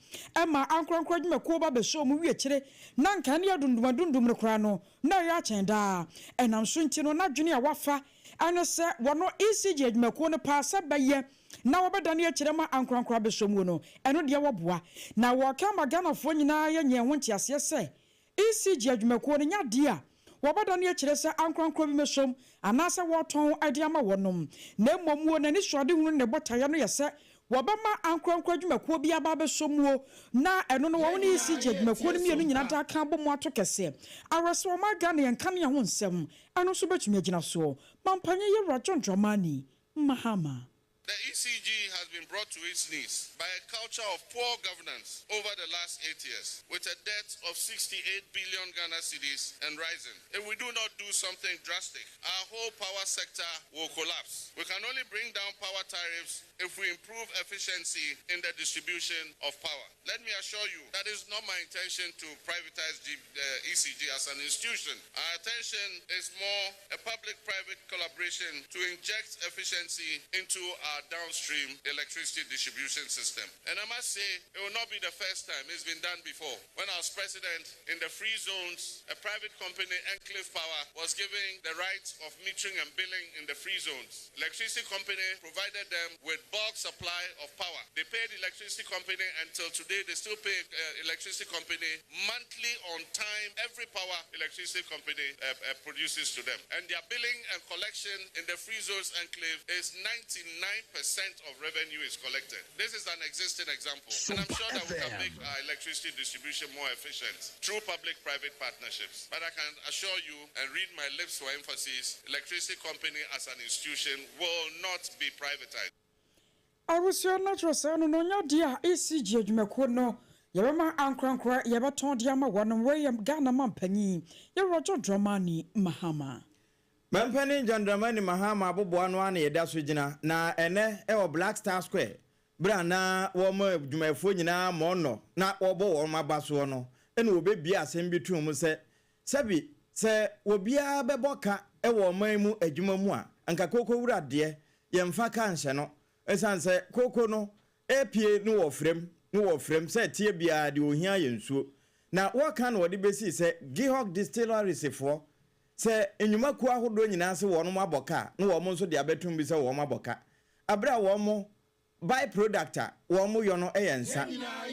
ma ankorankoro adwumakuo ba bɛsɔɔ mu wie akyire na nka ɛne adundum adundum no koraa no na ɛyɛ akyɛn daa. Ɛnam so nti no n'adwene a wafa ne sɛ wɔn ECG adwumakuo no paa sɛ bɛyɛ na wɔbɛdane akyire ama ankorankoro abɛsɔ muo no, ɛno deɛ wɔboa. Na wɔreka ama Ghanafoɔ nyinaa yɛnyɛ ho nteaseɛ sɛ ECG adwumakuo no nyɛ adeɛ a wɔbɛdane akyire sɛ ankorankoro bi mmɛsɔm anaasɛ wɔretɔn de ama wɔnom, na mmom muo no anisoadehunu ne ne botaeɛ no yɛ sɛ wɔbɛma ankorankoro adwumakuo bi aba abɛsɔ muo na ɛno no wɔn ne ECG adwumakuo no mmienu nyina da aka abɔ mu ato kɛseɛ awerɛ sɛ ɔman Ghana yɛn nkanea ho nsɛm ɛno nso bɛtumi agyina soɔ. Mampanyin Yewura John Dramani Mahama. The ECG has been brought to its knees by a culture of poor governance over the last 8 years, with a debt of 68 billion Ghana cedis and rising. If we do not do something drastic, our whole power sector will collapse. We can only bring down power tariffs if we improve efficiency in the distribution of power. Let me assure you that it's not my intention to privatize G, uh, ECG as an institution. Our attention is more a public-private collaboration to inject efficiency into our downstream electricity distribution system. And I must say, it will not be the first time. It's been done before. When I was president in the free zones, a private company, Enclave Power, was giving the right of metering and billing in the free zones. Electricity company provided them with bulk supply of power. They paid electricity company until today. They still pay uh, electricity company monthly on time. Every power electricity company uh, uh, produces to them. And their billing and collection in the free zones enclave is 99% of revenue is collected. This is an existing example. And I'm sure that we can make our electricity distribution more efficient through public-private partnerships. But I can assure you and read my lips for emphasis, electricity company as an institution will not be privatized. Abusua no kyerɛ sɛ ɛno no nyɛ adeɛ a ECG adwumakuo no yɛbɛma ankorankorɛ yɛbɛtɔn de ama wɔnom. Wei yɛ Ghana manpanyin Yɛwura John Dramani Mahama. Mampanin John Dramani Mahama aboboa no ara na yɛda so gyina, na ɛnnɛ wɔ Black Star Square. Berɛ a na wɔma adwumayɛfoɔ nyinaa mmɔnnɔ na wɔbɔ wɔn aba soɔ no, ɛna wɔbɛbue asɛm bi too mu sɛ, Sɛbi, sɛ obiara bɛbɔ ka wɔ ɔman mu adwuma mu a, anka kooko wura deɛ, yɛmfa ka nhyɛ no. Ɛsiane sɛ kooko no repue no wɔ frɛm, no wɔ frɛm sɛ ɛteɛ biara deɛ ɔhia yɛ nsuo. Na wɔka na wɔde bɛsii sɛ Gihok Distilleries foɔ, sɛ nnwumakuo ahodoɔ nyinaa se wɔnom abɔ ka a, na wɔn nso de abɛtom bi sɛ wɔn abɔ ka. Aberɛ a wɔn by product a wɔn yɔ no yɛ nsa.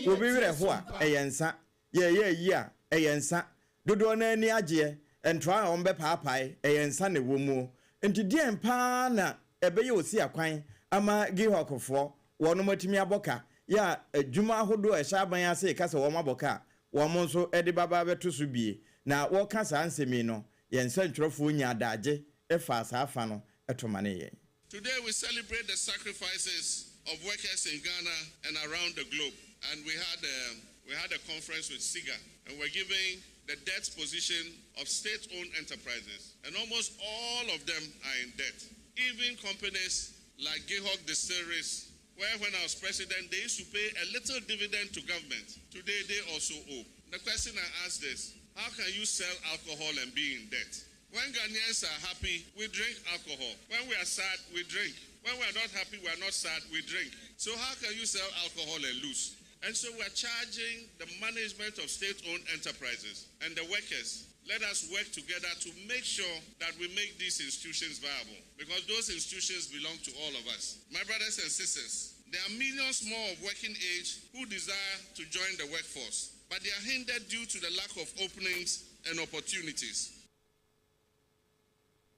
Obi werɛ ho a, ɛyɛ nsa. Yɛreyɛ ayi a, ɛyɛ nsa. Dodoɔ no ara ani agyeɛ, ntoa a wɔbɛpaapae, ɛyɛ nsa na ɛwɔ muo. Nti deɛn pa ara na ɛbɛyɛ osiakwan ama Gihokfoɔ wɔnom atumi abɔ ka, yɛ a adwuma ahodoɔ a ɛhyɛ aban ase reka sɛ wɔn abɔ ka a, wɔn nso de baba abɛto so bie. Na wɔreka saa nsɛm yi no, yɛn nsɛntwerɛfoɔ nyaa adagye faa saa fa no to manee yɛn. Today we celebrate the sacrifices of workers in Ghana and around the globe. And we had a, we had a conference with SIGA, and we're giving the debt position of state-owned enterprises. And almost all of them are in debt. Even companies like Gihok Distilleries, where when I was president, they used to pay a little dividend to government. Today, they also owe. The question I ask is, how can you sell alcohol and be in debt? When Ghanaians are happy, we drink alcohol. When we are sad, we drink. When we are not happy, we are not sad, we drink. So how can you sell alcohol and lose? And so we are charging the management of state-owned enterprises and the workers. Let us work together to make sure that we make these institutions viable, because those institutions belong to all of us. My brothers and sisters, there are millions more of working age who desire to join the workforce, but they are hindered due to the lack of openings and opportunities.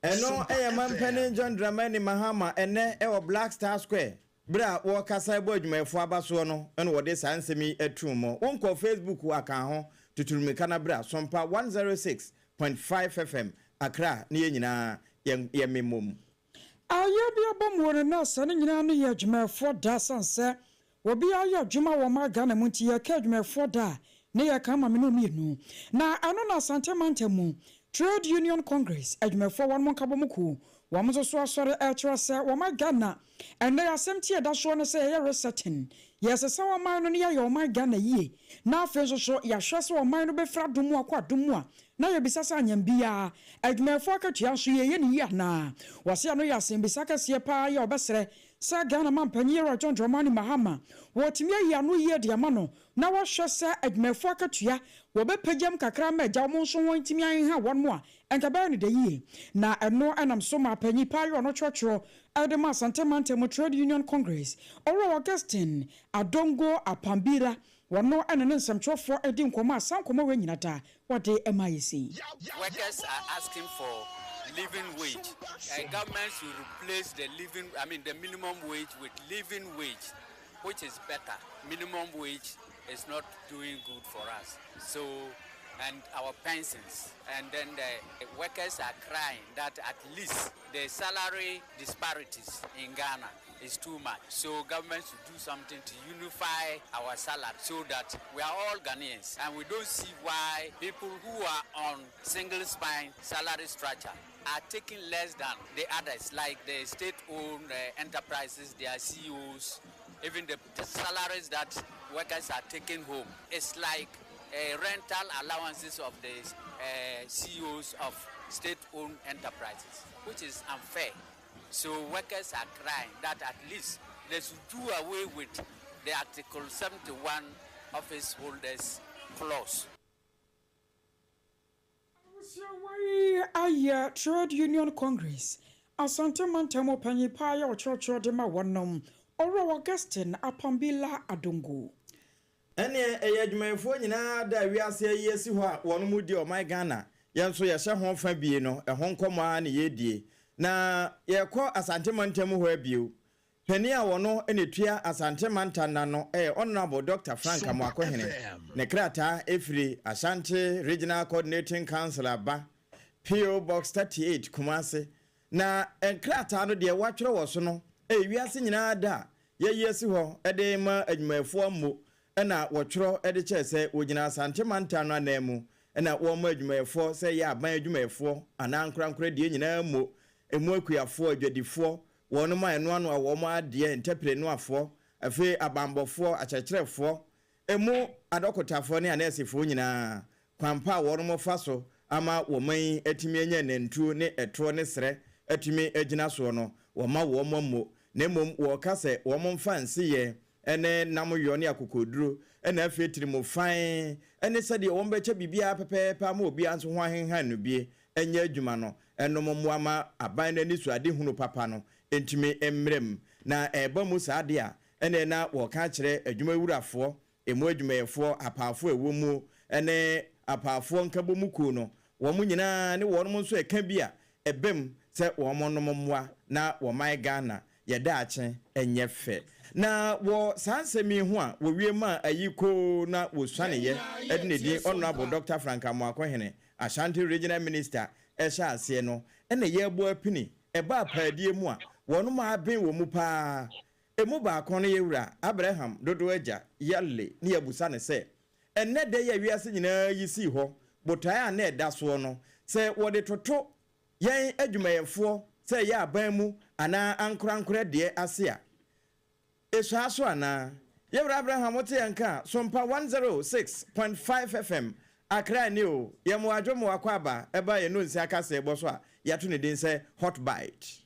Ɛno yɛ Mampanin John Dramani Mahama ɛnnɛ wɔ Black Star Square berɛ a wɔrekasa bɔ adwumayɛfoɔ aba soɔ no na wɔde saa nsɛm yi too mu. Wonkɔ Facebook a ka ho, tutu mmirika na bra Sompa 106.5 FM Accra na yɛn nyinaa yɛmmemmɔ mu. Ayɛ bi abɔ mu wɔ ne nurse ne nyinaa no yɛ adwumayɛfoɔ da sane sɛ obiara yɛ adwuma wɔ ɔman Ghana mu nti yɛka adwumayɛfoɔ da a ne yɛka ama me ne wo mmienu na ɛno na Asante mantam mu Trade Union Congress adwumayɛfoɔ wɔnom nkabom kuo wɔn nso so asɔre ɛrekyerɛ sɛ wɔma Ghana ɛnnɛ yi asɛm ti a ɛda soɔ ne sɛ yɛyɛ resetting yɛresesa ɔman no na yɛayɛ ɔman Ghana yie na afei nso so yɛahwɛ sɛ ɔman no bɛfiri adom mu akɔ adom mu a na yɛbisa sɛ anyam biara adwumayɛfoɔ akatua nso yɛyɛ no yie anaa? Wɔse ɛno yɛ asɛmbisa kɛseɛ paa yi a wɔbɛsrɛ sɛ Ghana manpanyin Yɛwura John Dramani Mahama wɔtumi ayi ano yie de ama no na wahwɛ sɛ adwumayɛfoɔ akatua wɔbɛpagyam kakra ama agya wɔn nso wɔn ntumi anheha wɔn a ɛnka ɛbɛyɛ no dɛ yie. Na ɛno nam so maa panyin paa yi ɔno twerɛtwerɛ de ma Asante Mantam Trade Union Congress, Owura Augustine Adongo Apambira, wɔno ne ne nsɛmtwerɛfoɔ di nkɔmmɔ a saa nkɔmmɔ wei nyina da wɔde ma yɛ sei. Workers are asking for living wage. Government should replace the living, I mean the minimum wage with living wage, which is better. Minimum wage is not doing good for us. So, and our pensions. And then the workers are crying that at least the salary disparities in Ghana is too much. So government should do something to unify our salary so that we are all Ghanaians and we don't see why people who are on single spine salary structure are taking less than the others, like the state-owned enterprises, their CEOs, even the salaries that workers are taking home. It's like rental allowances of the CEOs of state-owned enterprises, which is unfair. So workers are crying that at least they should do away with the Article 71 office holders clause. Abusua wei ayɛ Trade Union Congress Asante mantam ɔpanyin paa yɛ ɔkyerɛkyerɛ de ma wɔnom, Owura Augustine Apambila Adongo. Ɛneɛ ɛyɛ adwumayɛfoɔ nyinaa da a wiase ayi asi hɔ a wɔnom di ɔman Ghana, yɛn nso yɛhyɛ ho fa bie no, ɛho nkɔmmɔ ara na yɛredie. Na yɛrekɔ Asante mantam hɔ abio. Panin a ɔno na ɛtua Asante mantam no ano yɛ Honourable Doctor Frank Amoakohene. Ne krataa firi Ashanti Regional Coordinating Council aba, PO. Box 38, Kumasi. Na nkrataa no deɛ wɔatwerɛ wɔ so no yɛ wiase nyinaa da a yɛayi asi hɔ de rema adwumayɛfoɔ mmo na wɔtwerɛ de kyerɛ sɛ wɔgyina Asante mantam no ananmu na wɔrema adwumayɛfoɔ sɛ ɛyɛ aban adwumayɛfoɔ anaa ankorankorɛ deɛ nyinaa mmo, ɛmu akuafoɔ, adwadifoɔ, wɔnom a ɛnoanoa wɔn adeɛ, ntɛprenoafoɔ. Afei abanbɔfoɔ, akyerɛkyerɛfoɔ, emu adɔkotafoɔ ne anɛɛsefoɔ nyinaa, kwan pa a wɔnom fa so ama wɔman yi atumi anya nantuo ne ɛtoɔ ne serɛ atumi agyina soɔ no, wɔmma wɔn ammo, na mmom wɔka sɛ wɔn mfa nseyɛ ne nnamyɔ ne akokoɔduro na afei tirimu fann ne sɛdeɛ wɔbɛkyɛ biribiara pɛpɛɛpɛ ama obiara nso ho ahenhan no bie nyɛ adwuma no nom mmoa ma aban no anisoadehunu papa no ntumi mmra mu. Na ɛreba mu saa deɛ a, ɛnneɛ na wɔreka akyerɛ adwumawurafoɔ, emu adwumayɛfoɔ, apaafoɔ a ɛwɔ mu ne apaafoɔ nkabɔmu kuo no, wɔn nyinaa ne wɔnom nso ɛka bi a ɛba mu sɛ wɔnom mmoa na wɔman Ghana yɛ daakye nyɛ fɛ. Na wɔ saa nsɛm yi ho a wɔwie maa ayi koo na wɔsuaneeɛ de ne din Honourable Doctor Frank Amoakohene, Ashanti Regional Minister hyɛɛ aseɛ no na yɛrebɔ apini ɛba apaadie mu a wɔnom aben wɔ mu paa. Ɛmu baako no yɛ Wura Abraham Dodoɔ Agya Yalli ne yɛabusa no sɛ ɛnnɛ da yi a wiase nyinaa yi sii hɔ botaeɛ a na ɛda soɔ no sɛ wɔde toto yɛn adwumayɛfoɔ sɛ ɛyɛ aban mu anaa ankorankorɛ deɛ ase a, ɛsuaa so anaa? Yɛwura Abraham wote yɛn nka a, Sompa 106.5 FM, Accra ni o, yɛn mo adwo mo akwaaba ɛba yɛn nonsia kaseɛbɔ so a yɛato ne din sɛ Hot Bite.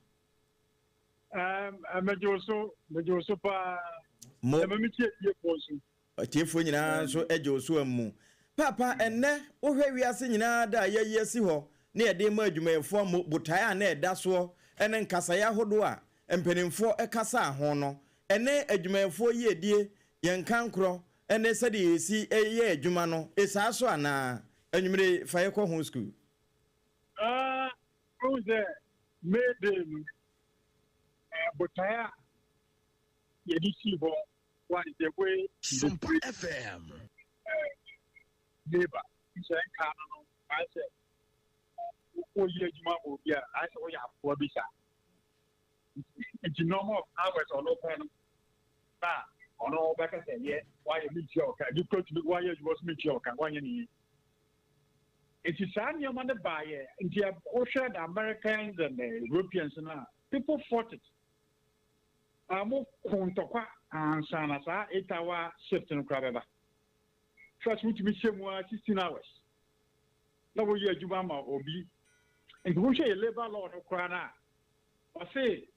Ɛɛm, megye wo so, megye wo so paa. Mo. Ɛma me tie tiefoɔ nso. Atiefoɔ nyinaa nso gye wo so ammu. Paapa, ɛnnɛ wohwɛ wiase nyinaa da a yɛayi asi hɔ na yɛde rema adwumayɛfoɔ ammu botaeɛ a na ɛda soɔ ne nkasaeɛ ahodoɔ a mpanimfoɔ kasaa ho no, ɛne adwumayɛfoɔ yiedie, yɛn nkankorɔ ne sɛdeɛ yɛsi yɛ adwuma no, ɛsaa so anaa? Anwumerɛ yi, fa yɛkɔ ho sukuu. Ah, wohu sɛ May Day no, botaeɛ a yɛde sii hɔ One the way Sompa FM. Labour sɛ nka no no ayɛ sɛ woyɛ adwuma ma obi a ayɛ sɛ woyɛ akoa bi saa nti number of hours ɔno pɛ no na ɔno bɛka sɛ yɛ wayɛ mentua ɔka ebi kura tumi wayɛ adwuma so mentua ɔka wanyɛ ne yie nti saa nneɛma no baayɛ nti wohwɛ the Americans and the Europeans no a people fought it. A Mo ko ntɔkwa ansa na saa 8 hour shift no koraa bɛba. First wotumi hyɛ mu ara 16 hours na woyɛ adwuma ma obi. Nti wohwɛ yɛ labour law no koraa no a, ɔse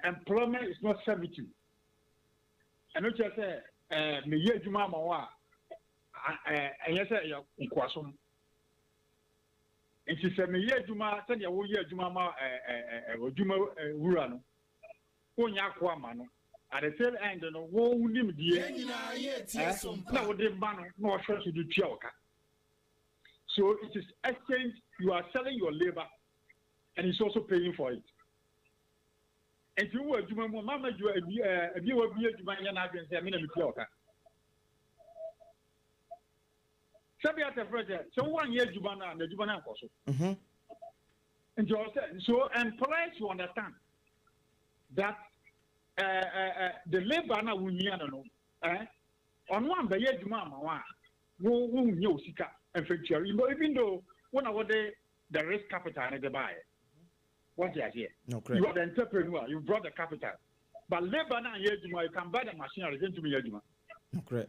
employment is not servitude. Ɛno kyerɛ sɛ meyɛ adwuma ama wo a, ɛnyɛ sɛ ɛyɛ nkoasom. Nti sɛ meyɛ adwuma sɛdeɛ woyɛ adwuma ma adwuma wura no, wonyɛ akoa ma no. At the tail end no, wo nimdeɛ na wode ma no na ɔhwɛ so de tua wo ka. So it is exchange, you are selling your labor and he's also paying for it. Nti wowɔ adwuma mu, mama adwuma ebi ebi wɔ bi adwuma nyɛ n'adwene sɛ me na metua wo ka. Sɛbi atɛfrɛ sɛ woanyɛ adwuma no a na adwuma no ankɔ so. Nti ɔsɛ so employers to understand that the labour na wohia no no ɔno ambɛyɛ adwuma ama wo a wo wohia wo sika mfɛntua, even though wo na wode the risk capital ne de baayɛ. Wɔte aseɛ? You are the entrepreneur, you brought the capital, but labour na anyɛ adwuma, you can buy the machinery, ntumi nyɛ adwuma.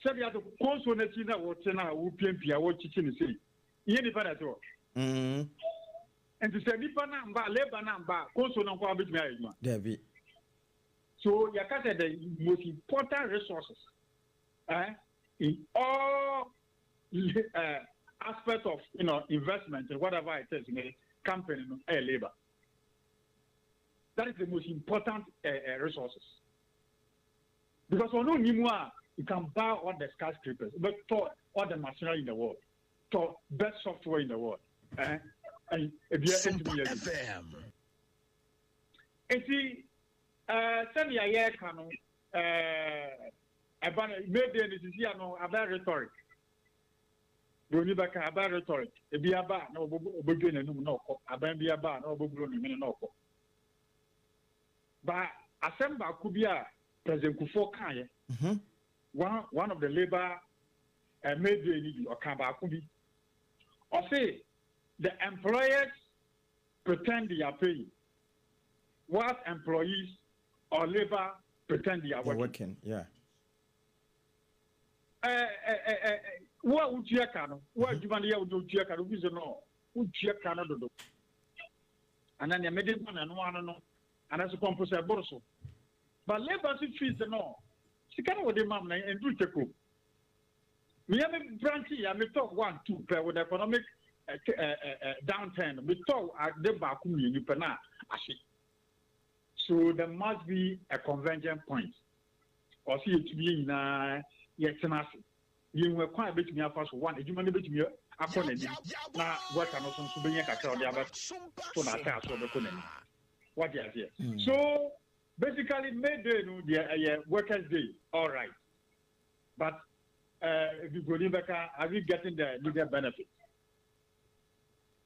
Sɛbi ato konso n'akyi na wɔte na wopiapia wɔkyikyi ne sei nyɛ nipa na ɛte hɔ. Nti sɛ nipa na mba, labour na mba, konso no nkɔ abɛtumi ayɛ adwuma? Dabi. So yɛka sɛ the most important resources in all aspect of investment and whatever it is in a company no labour. That is the most important resources because ɔno ni mu a, you can buy all the skyscrapers but all the machinery in the world to best software in the world and ebi Sompa ɛntumi yɛ adwuma. FM. Nti sɛnea yɛreka no, ɛba no May Day no sisi ano abɛ rhetoric, broni bɛka abɛ rhetoric. Ebi aba a na ɔbɛdwe n'anum na ɔkɔ aban bi aba a na ɔbɛburo ne mene na ɔkɔ ba. Asɛm baako bi a President Kufuor kaeɛ, one of the labour May Day ni bi, ɔka baako bi, ɔse the employers pretend they are paying whilst employees or labour. pretend they are They're working. working, yeah. Ɛ ɛ ɛ ɛ wo a wotua ka no, wo a adwuma no yɛ wo de wotua ka no, wofi sɛ no wotua ka no dodo. Anaa nea mede ma no ɛno ano no, anaasɛ kɔmpo sɛ ɛboro so. But labour nso fii sɛ no sika no wɔde ma m no ɛnduru take home. Meyɛ me branch ya metɔ one two pɛ with economic uh, uh, uh, downturn metɔ ade baako mmienu pɛ na ahye. So there must be a convergent point. Ɔsɛ yɛtumi yɛ nyinaa yɛtena ase. Yɛhu ɛkwan a yɛbɛtumi afa so one adwuma no bɛtumi akɔ n'anim na worker no so nso bɛnya kakra a ɔde abɛto n'ataa so ɔbɛkɔ n'anim. Wate aseɛ? So basically May Day no deɛ ɛyɛ workers day all right but uh, Broni bɛka are we getting the needed benefit?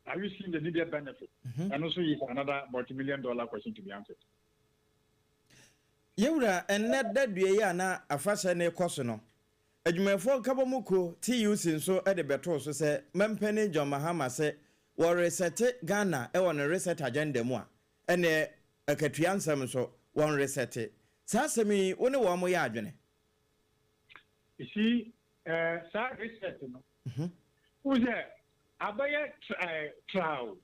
Are we seeing the needed benefit? And also is another multi-million dollar question to be answered. Yɛwura, ɛnnɛ da dua yi a na afahyɛ no rekɔ so no, adwumayɛfoɔ nkabɔmu kuo, TUC, nso de bɛtoo so sɛ Mampanin John Mahama sɛ wɔresɛte Ghana wɔ ne reset agenda mu a, ɛnneɛ akatua nsɛm nso wɔnresɛte. Saa asɛm yi, wo ne wɔn yɛ adwene? You see, eh, saa reset no, wohu sɛ abɛyɛ eh, trial.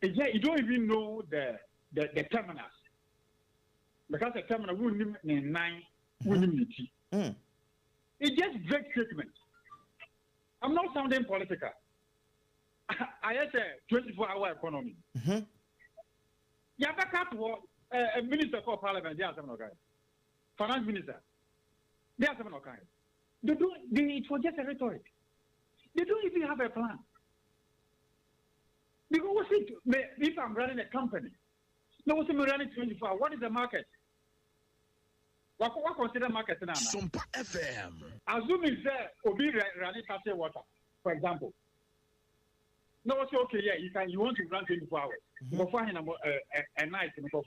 Ɛgyina, you don't even know the, the, the terminus. Because the terminus, wonnim ne nan, wonnim ne ti. It's just vague statement. I'm not sounding political. Ayɛ sɛ 24 hour economy. Yɛabɛka to hɔ, eh, minister kɔɔ parliament, de asɛm na ɔkae. Finance minister, de asɛm na ɔkae. They don't, they, it was just a rhetoric. They don't even have a plan. Because what's it, if I'm running a company, no, what's me running 24 what is the market? What, what consider market now? Sompa FM. Assuming sɛ obi running sachet water, for example. No, what's okay, yeah, you can, you want to run 24 hours. Before a night, before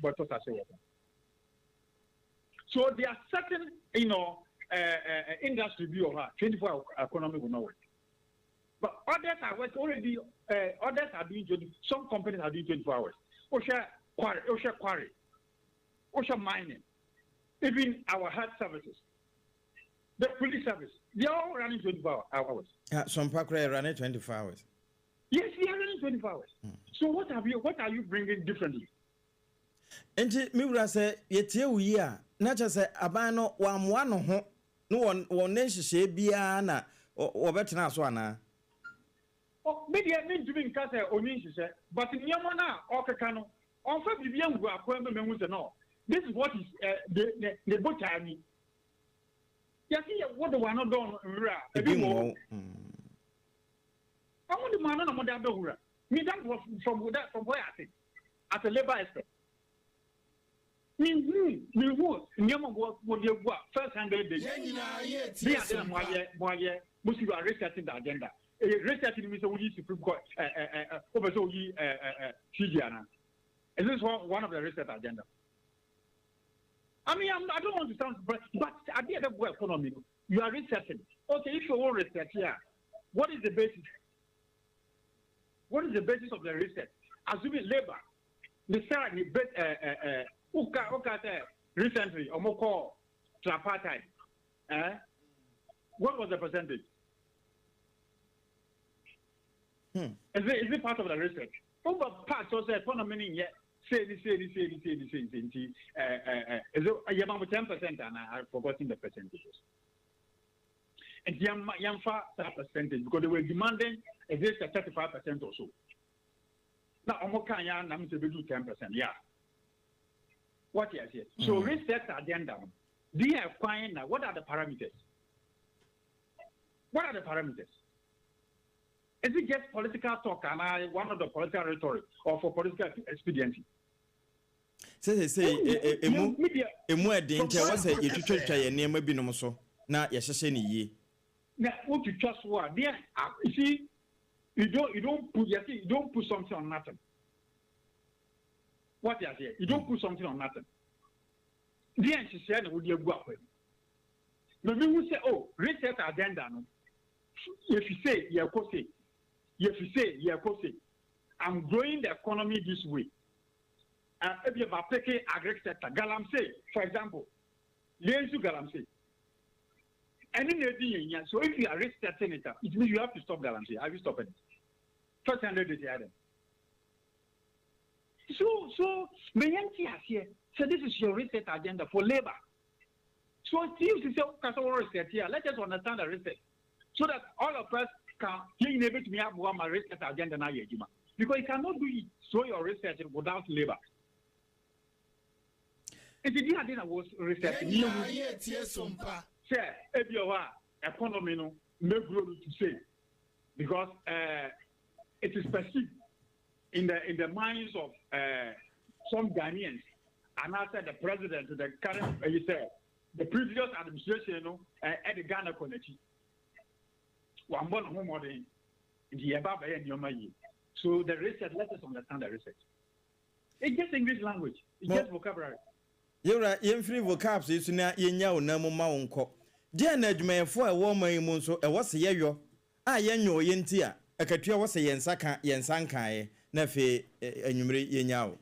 but sachet water. So there are certain, you know, industry view of 24 hour economy will not work. But others are working already, others are doing 20, some companies are doing 24 hours. Osha quarry, Osha quarry, Osha mining, even our health services, the police service, they are all running 24 hours. Ah, Sompa koraa running 24 hours. Yes, they are running 24 hours. So what have you, what are you bringing differently? Nti me wura sɛ yɛtie wo yi a na kyerɛ sɛ aban no wɔamoa no ho ne wɔn wɔn ne nhyehyɛe biara na wɔbɛtena so anaa? Oh, me deɛ mentumi nka sɛ ɔni nhyehyɛ, but nneɛma no a ɔkeka no, ɔmfa biribi angu akwan mu mahu sɛ no, this is what is uh, the ne ne botaa ni. Yɛse yɛ wode w'ano dɔn no nwura a, ebi Ebi mmɔ mmɔ wo. wo. Ɔmo de mo ano na mo de adɔ wura. Me that was from that from where I sit as a labour expert. Me hu me hu nneɛma mo mo de agu a first 100 days. Yɛn nyinaa yɛ Ne tie ade na mo Sompa. ayɛ mo ayɛ mo si you are resetting the agenda. Ɛyɛ resetting mi sɛ woyi Supreme Court ɛ ɛ ɛ ɛ wopɛ sɛ woyi ɛ ɛ ɛ CJ ana? Is this one of the reset agenda? I mean, I don't want to sound, but at the end of the economy, you are resetting. Okay, if you want reset here, what is the basis? What is the basis of the reset? Assuming labor, the salary, but uka uka say recently, omoko tripartite. Eh? What was the percentage? Is it part of the research? Over part also economy yet. Say this, say this, say this, say this, say this, say this. Is it yeah, 10% and I've forgotten the percentages. And yamfa that percentage because they were demanding is this a 35% or so. Now omo kan ya na me say do 10%. Yeah. What yes yes. So reset agenda. Do you have now? What are the parameters? What are the parameters? Is it just political talk and I one of the political rhetoric or for political expediency? Sɛ emu emu ɛden nkyɛn wɔ sɛ yɛtwitwatwa yɛn nneɛma binom so na yɛhyehyɛ ne yie. Na wotwitwa so a deɛ, you see, you don't put, you see, you don't put something on nothing. What you say? You don't put something on nothing. Deɛ nhyehyɛ na wode agu akwa mu. Na mi hu sɛ oh reset agenda no yɛfi se yɛkɔ se yɛfi se yɛkɔ se, I'm growing the economy this way. Ebia mapeke agric sector, galamsey for example, yɛnsu galamsey. Ɛno na edi yɛn nya. So if you are resetting it, it means you have to stop galamsey. Have you stopped it? First 100 days yɛ dɛn? So mɛ yɛn ti aseɛ sɛ this is your reset agenda for labour. So if you say kasa wɔ reset here, let us understand the reset so that all of us can yɛn nyinaa ebetumi aboa ma reset agenda na ayɛ adwuma, because you cannot do it so your research without labour. Nti di ade na wɔ research ni ehu sɛ ebi wɔ hɔ a economy no may grow to say because it is perceived in the minds of some Ghanaians and I said the president, the current, you say the previous administration no ɛde Ghana kɔ n'akyi, wambɔ ne ho mmɔden, nti yɛba abɛyɛ nneɛma yie. So the research, let us understand the research. It's just English language, it's just vocabulary. Yɛwura, yɛmfiri vocabs yi so na yɛnya wo nan mu ma wo nkɔ deɛ na adwumayɛfoɔ a ɛwɔ ɔman yi mu nso ɛwɔ sɛ yɛyɔ a yɛnyɛ ɔyɛ nti a akatua wɔ sɛ yɛn nsa ka yɛn nsa nkaeɛ, na afei anwummere yɛnya wo.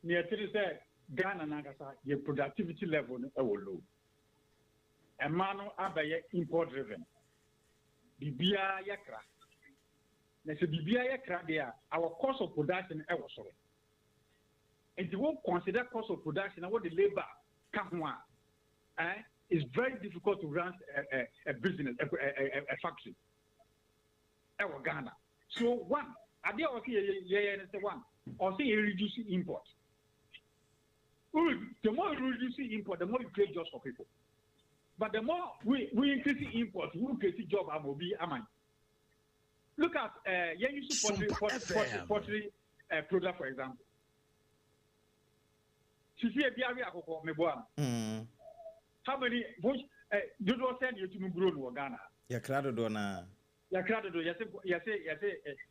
Nea ɛte sɛ Ghana nankasa yɛ productivity level no ɛwɔ low. Ɛma no abɛyɛ import driven, biribiara yɛ kra, na sɛ biribiara yɛ kra deɛ a, our cost of production ɛwɔ soro. Nti wo consider cost of production na wode labour ka ho a, it's very difficult to run a business, a factory ɛwɔ Ghana. So one adeɛ a ɔsɛ yɛyɛ no sɛ, one, ɔsɛ yɛ reduce import. The more you reduce import, the more you create jobs for people, but the more we increase import, we create job ama obi ama. Look at yɛn use poultry product for example. Sisi ebi awi akokɔ meboa no, how many bush dodoɔ sɛ na yɛtumi grow no wɔ Ghana? Yɛkra dodoɔ naa. Yɛkra dodoɔ. Yɛsɛ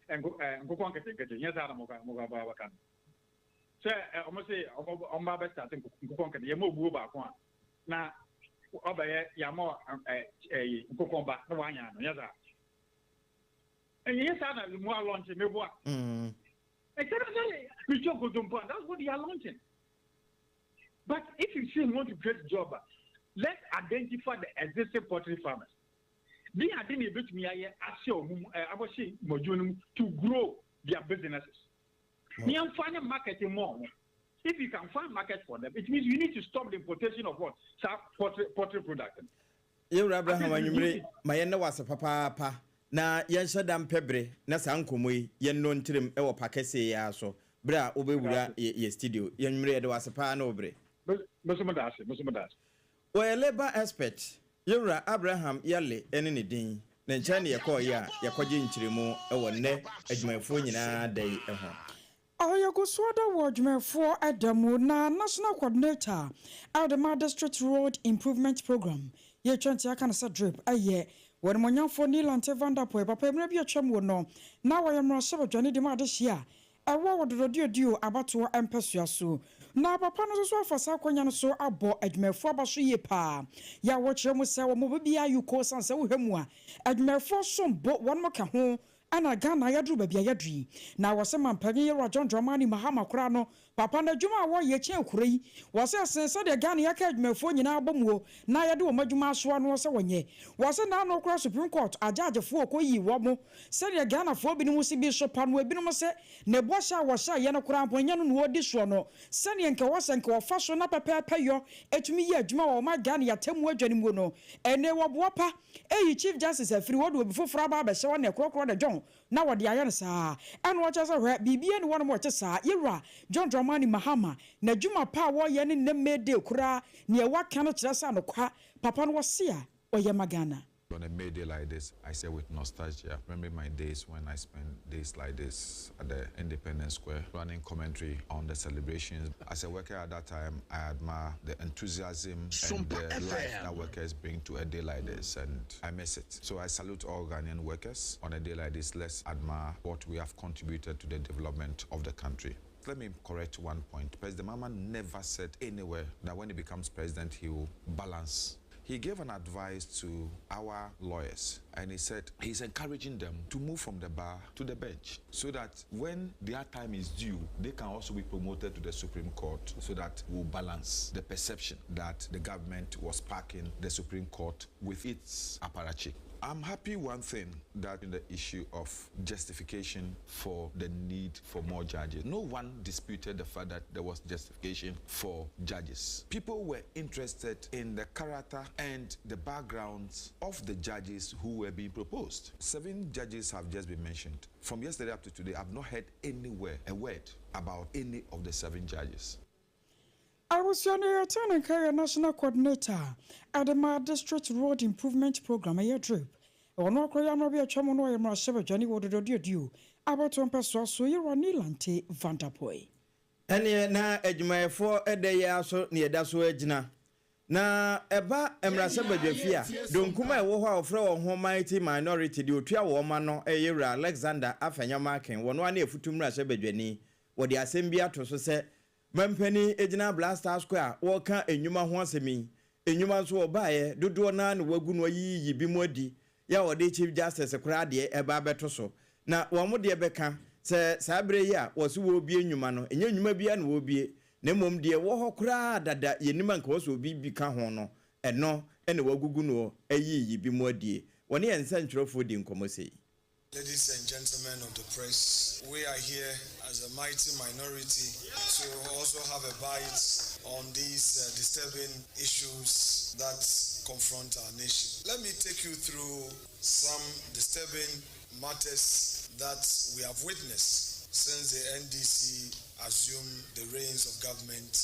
nkokɔ nketenkete nyɛ saa na mokɔ abaka no sɛ ɔmo sɛ ɔmo ba bɛ start nkokɔ nkete, yɛma obuo baako a na ɔbɛyɛ yɛama ɛ ɛ nkokɔ ba na wanya no, nyɛ saa, ɛnyɛ saa na mu a launch meboa. Ɛkyerɛ sɛ metwa nkontompo. That's what they are launching. But if you still want to create job, let's identify the existing poultry farmers. Bí ade na ebetumi ayɛ ahyɛ ɔmo mu abɔhyɛ mɔdwo no mu to grow their businesses. Ní yɛn ne market mu ɔmo. If you can find market for them, it means you need to stop the importation of what? Sa poultry product. Yɛwura Abraham, anwummere ma yɛn ne wase papaapa na yɛnhyɛ da mpɛ bere na saa nkɔmmɔ yi yɛnnɔ ntirim wɔ pa kɛseɛ yi ara so berɛ a wobɛwura yɛ studio. Yɛnwummere yɛde wase paa na wo. Meso da ase, meso da ase. Wɔyɛ labour expert, yɛwura Abraham Yale ne ne din ne nkyɛn ne yɛkɔɔ yi a yɛkɔgye nkyerɛmu wɔ nnɛ adwumayɛfoɔ nyinaa da yi ho. Ɔyɛgusoɔ da wɔ adwumayɛfoɔ ɛda mu na national coordinator Aldema District Road Improvement Program, yɛtwa nti aka no sɛ DRIP, ɛyɛ wɔnimonyamfoɔ Nii Lante Vanderpuye. Papa mmerɛ bi atwam wɔ no na wɔyɛ mmarahyɛbadwane di mu adehyia a ɛwɔ wɔ Odododiodio abatoɔ mpɛsoa so, na papa no nso so afa saa akonnwa no so abɔ adwumayɛfoɔ aba so yie paa. Yɛ a wɔkyerɛ mu sɛ wɔn baabi ayuko san sɛ wohwɛ mu a adwumayɛfoɔ som bo wɔn mo ka ho ɛna Ghana yɛduru baabi a yɛduru yi, na wɔsɛ mampanyin yɛwura John Dramani Mahama koraa no, papa no adwuma a wɔyɛ kyɛn kuro yi, wɔsɛ sen sɛdeɛ Ghana yɛka adwumayɛfoɔ nyinaa bɔ muo na yɛde wɔn adwuma asoa no sɛ wɔnyɛ. Wɔsɛ naano koraa Supreme Court agyaagyefoɔ kɔ yi wɔn mo sɛdeɛ Ghanafoɔ binom si bi so pa no, ebinom sɛ ne bɔhyɛ a wɔhyɛ yɛ no koraa mpo nyɛ no na wɔdi soɔ no, sɛdeɛ nka wɔsɛ nka wɔfa so na pɛpɛɛpɛ yɔ etumi yɛ adwuma wɔ ɔma Ghana yɛatɛmu adwa no mu no. Ɛnɛ wɔboa pa eyi Chief Justice afiri hɔ de obi foforɔ aba abɛhyɛ hɔ na ɛkorɔkorɔ de dwɔn na wɔde ayɛ no saa, ɛna wɔkyerɛ sɛ hwɛ biribi ne wɔnom wɔte saa. Yɛwura John Dramani Mahama n'adwuma pa a wɔyɛ ne nnɛ May Day koraa nea waka no kyerɛ sɛ anokwa papa no wɔse a ɔyɛ ma Ghana. On a May Day like this, I say with nostalgia, remembering my days when I spent days like this at the Independence Square, running commentary on the celebrations. As a worker at that time, I admire the enthusiasm and the life that workers bring to a day like this, and I miss it. So I salute all Ghanaian workers. On a day like this, let's admire what we have contributed to the development of the country. Let me correct one point. President Mahama never said anywhere that when he becomes president, he will balance. He gave an advice to our lawyers and he said he's encouraging them to move from the bar to the bench so that when their time is due, they can also be promoted to the Supreme Court so that we'll balance the perception that the government was packing the Supreme Court with its apparatchik. I'm happy one thing that in the issue of justification for the need for more judges, no one disputed the fact that there was justification for judges. People were interested in the character and the backgrounds of the judges who were being proposed. Seven judges have just been mentioned. From yesterday up to today, I've not heard anywhere a word about any of the seven judges. Abusua no yɛte ne nka yɛ National Coordinator de ma District Road Improvement Programme, ɛyɛ DRIP. Ɛwɔ no akɔyɛ amena bi atwa mu no ɔyɛ mmarahyɛbadwani wɔ Dododuaduo abatoɔ mpɛsoa so, Yewura Nii Lante Vanderpuye. Ɛneɛ na adwumayɛfoɔ ɛdɛ yi ara so na yɛda so ara gyina. Na ɛba mmarahyɛbadwafie a, donkum a ɛwɔ hɔ a wɔfrɛ wɔn ho Mighty Minority deɛ ɔtua wɔn ano yɛ Yewura Alexander Afenyo-Markin, wɔno ara ne Afutu mmarahyɛbadwani. Wɔde asɛm bi ato so sɛ Mampanin gyina Black Star Square a wɔreka nnwuma ho asɛm yi, nnwuma nso wɔbaeɛ dodoɔ no ara na wɔagu no ayiyiyi binom adi, yɛ a wɔde Chief Justice koraa deɛ ɛreba abɛto so. Na wɔn deɛ bɛka sɛ saa berɛ yi a wɔse wɔrebue nnwuma no, ɛnyɛ nnwuma biara na wɔrebue, na mmom deɛ ɛwɔ hɔ koraa dada yɛnnim anka wɔ sɛ obi bi ka ho no, ɛno na wɔagugu noɔ ayiyi binom adie. Wɔne yɛn nsɛntwerɛfoɔ dii nkɔmmɔ sei. Ladies and gentlemen of the press, we are here as a mighty minority to also have a bite on these uh, disturbing issues that confront our nation. Let me take you through some disturbing matters that we have witnessed since the NDC assumed the reins of government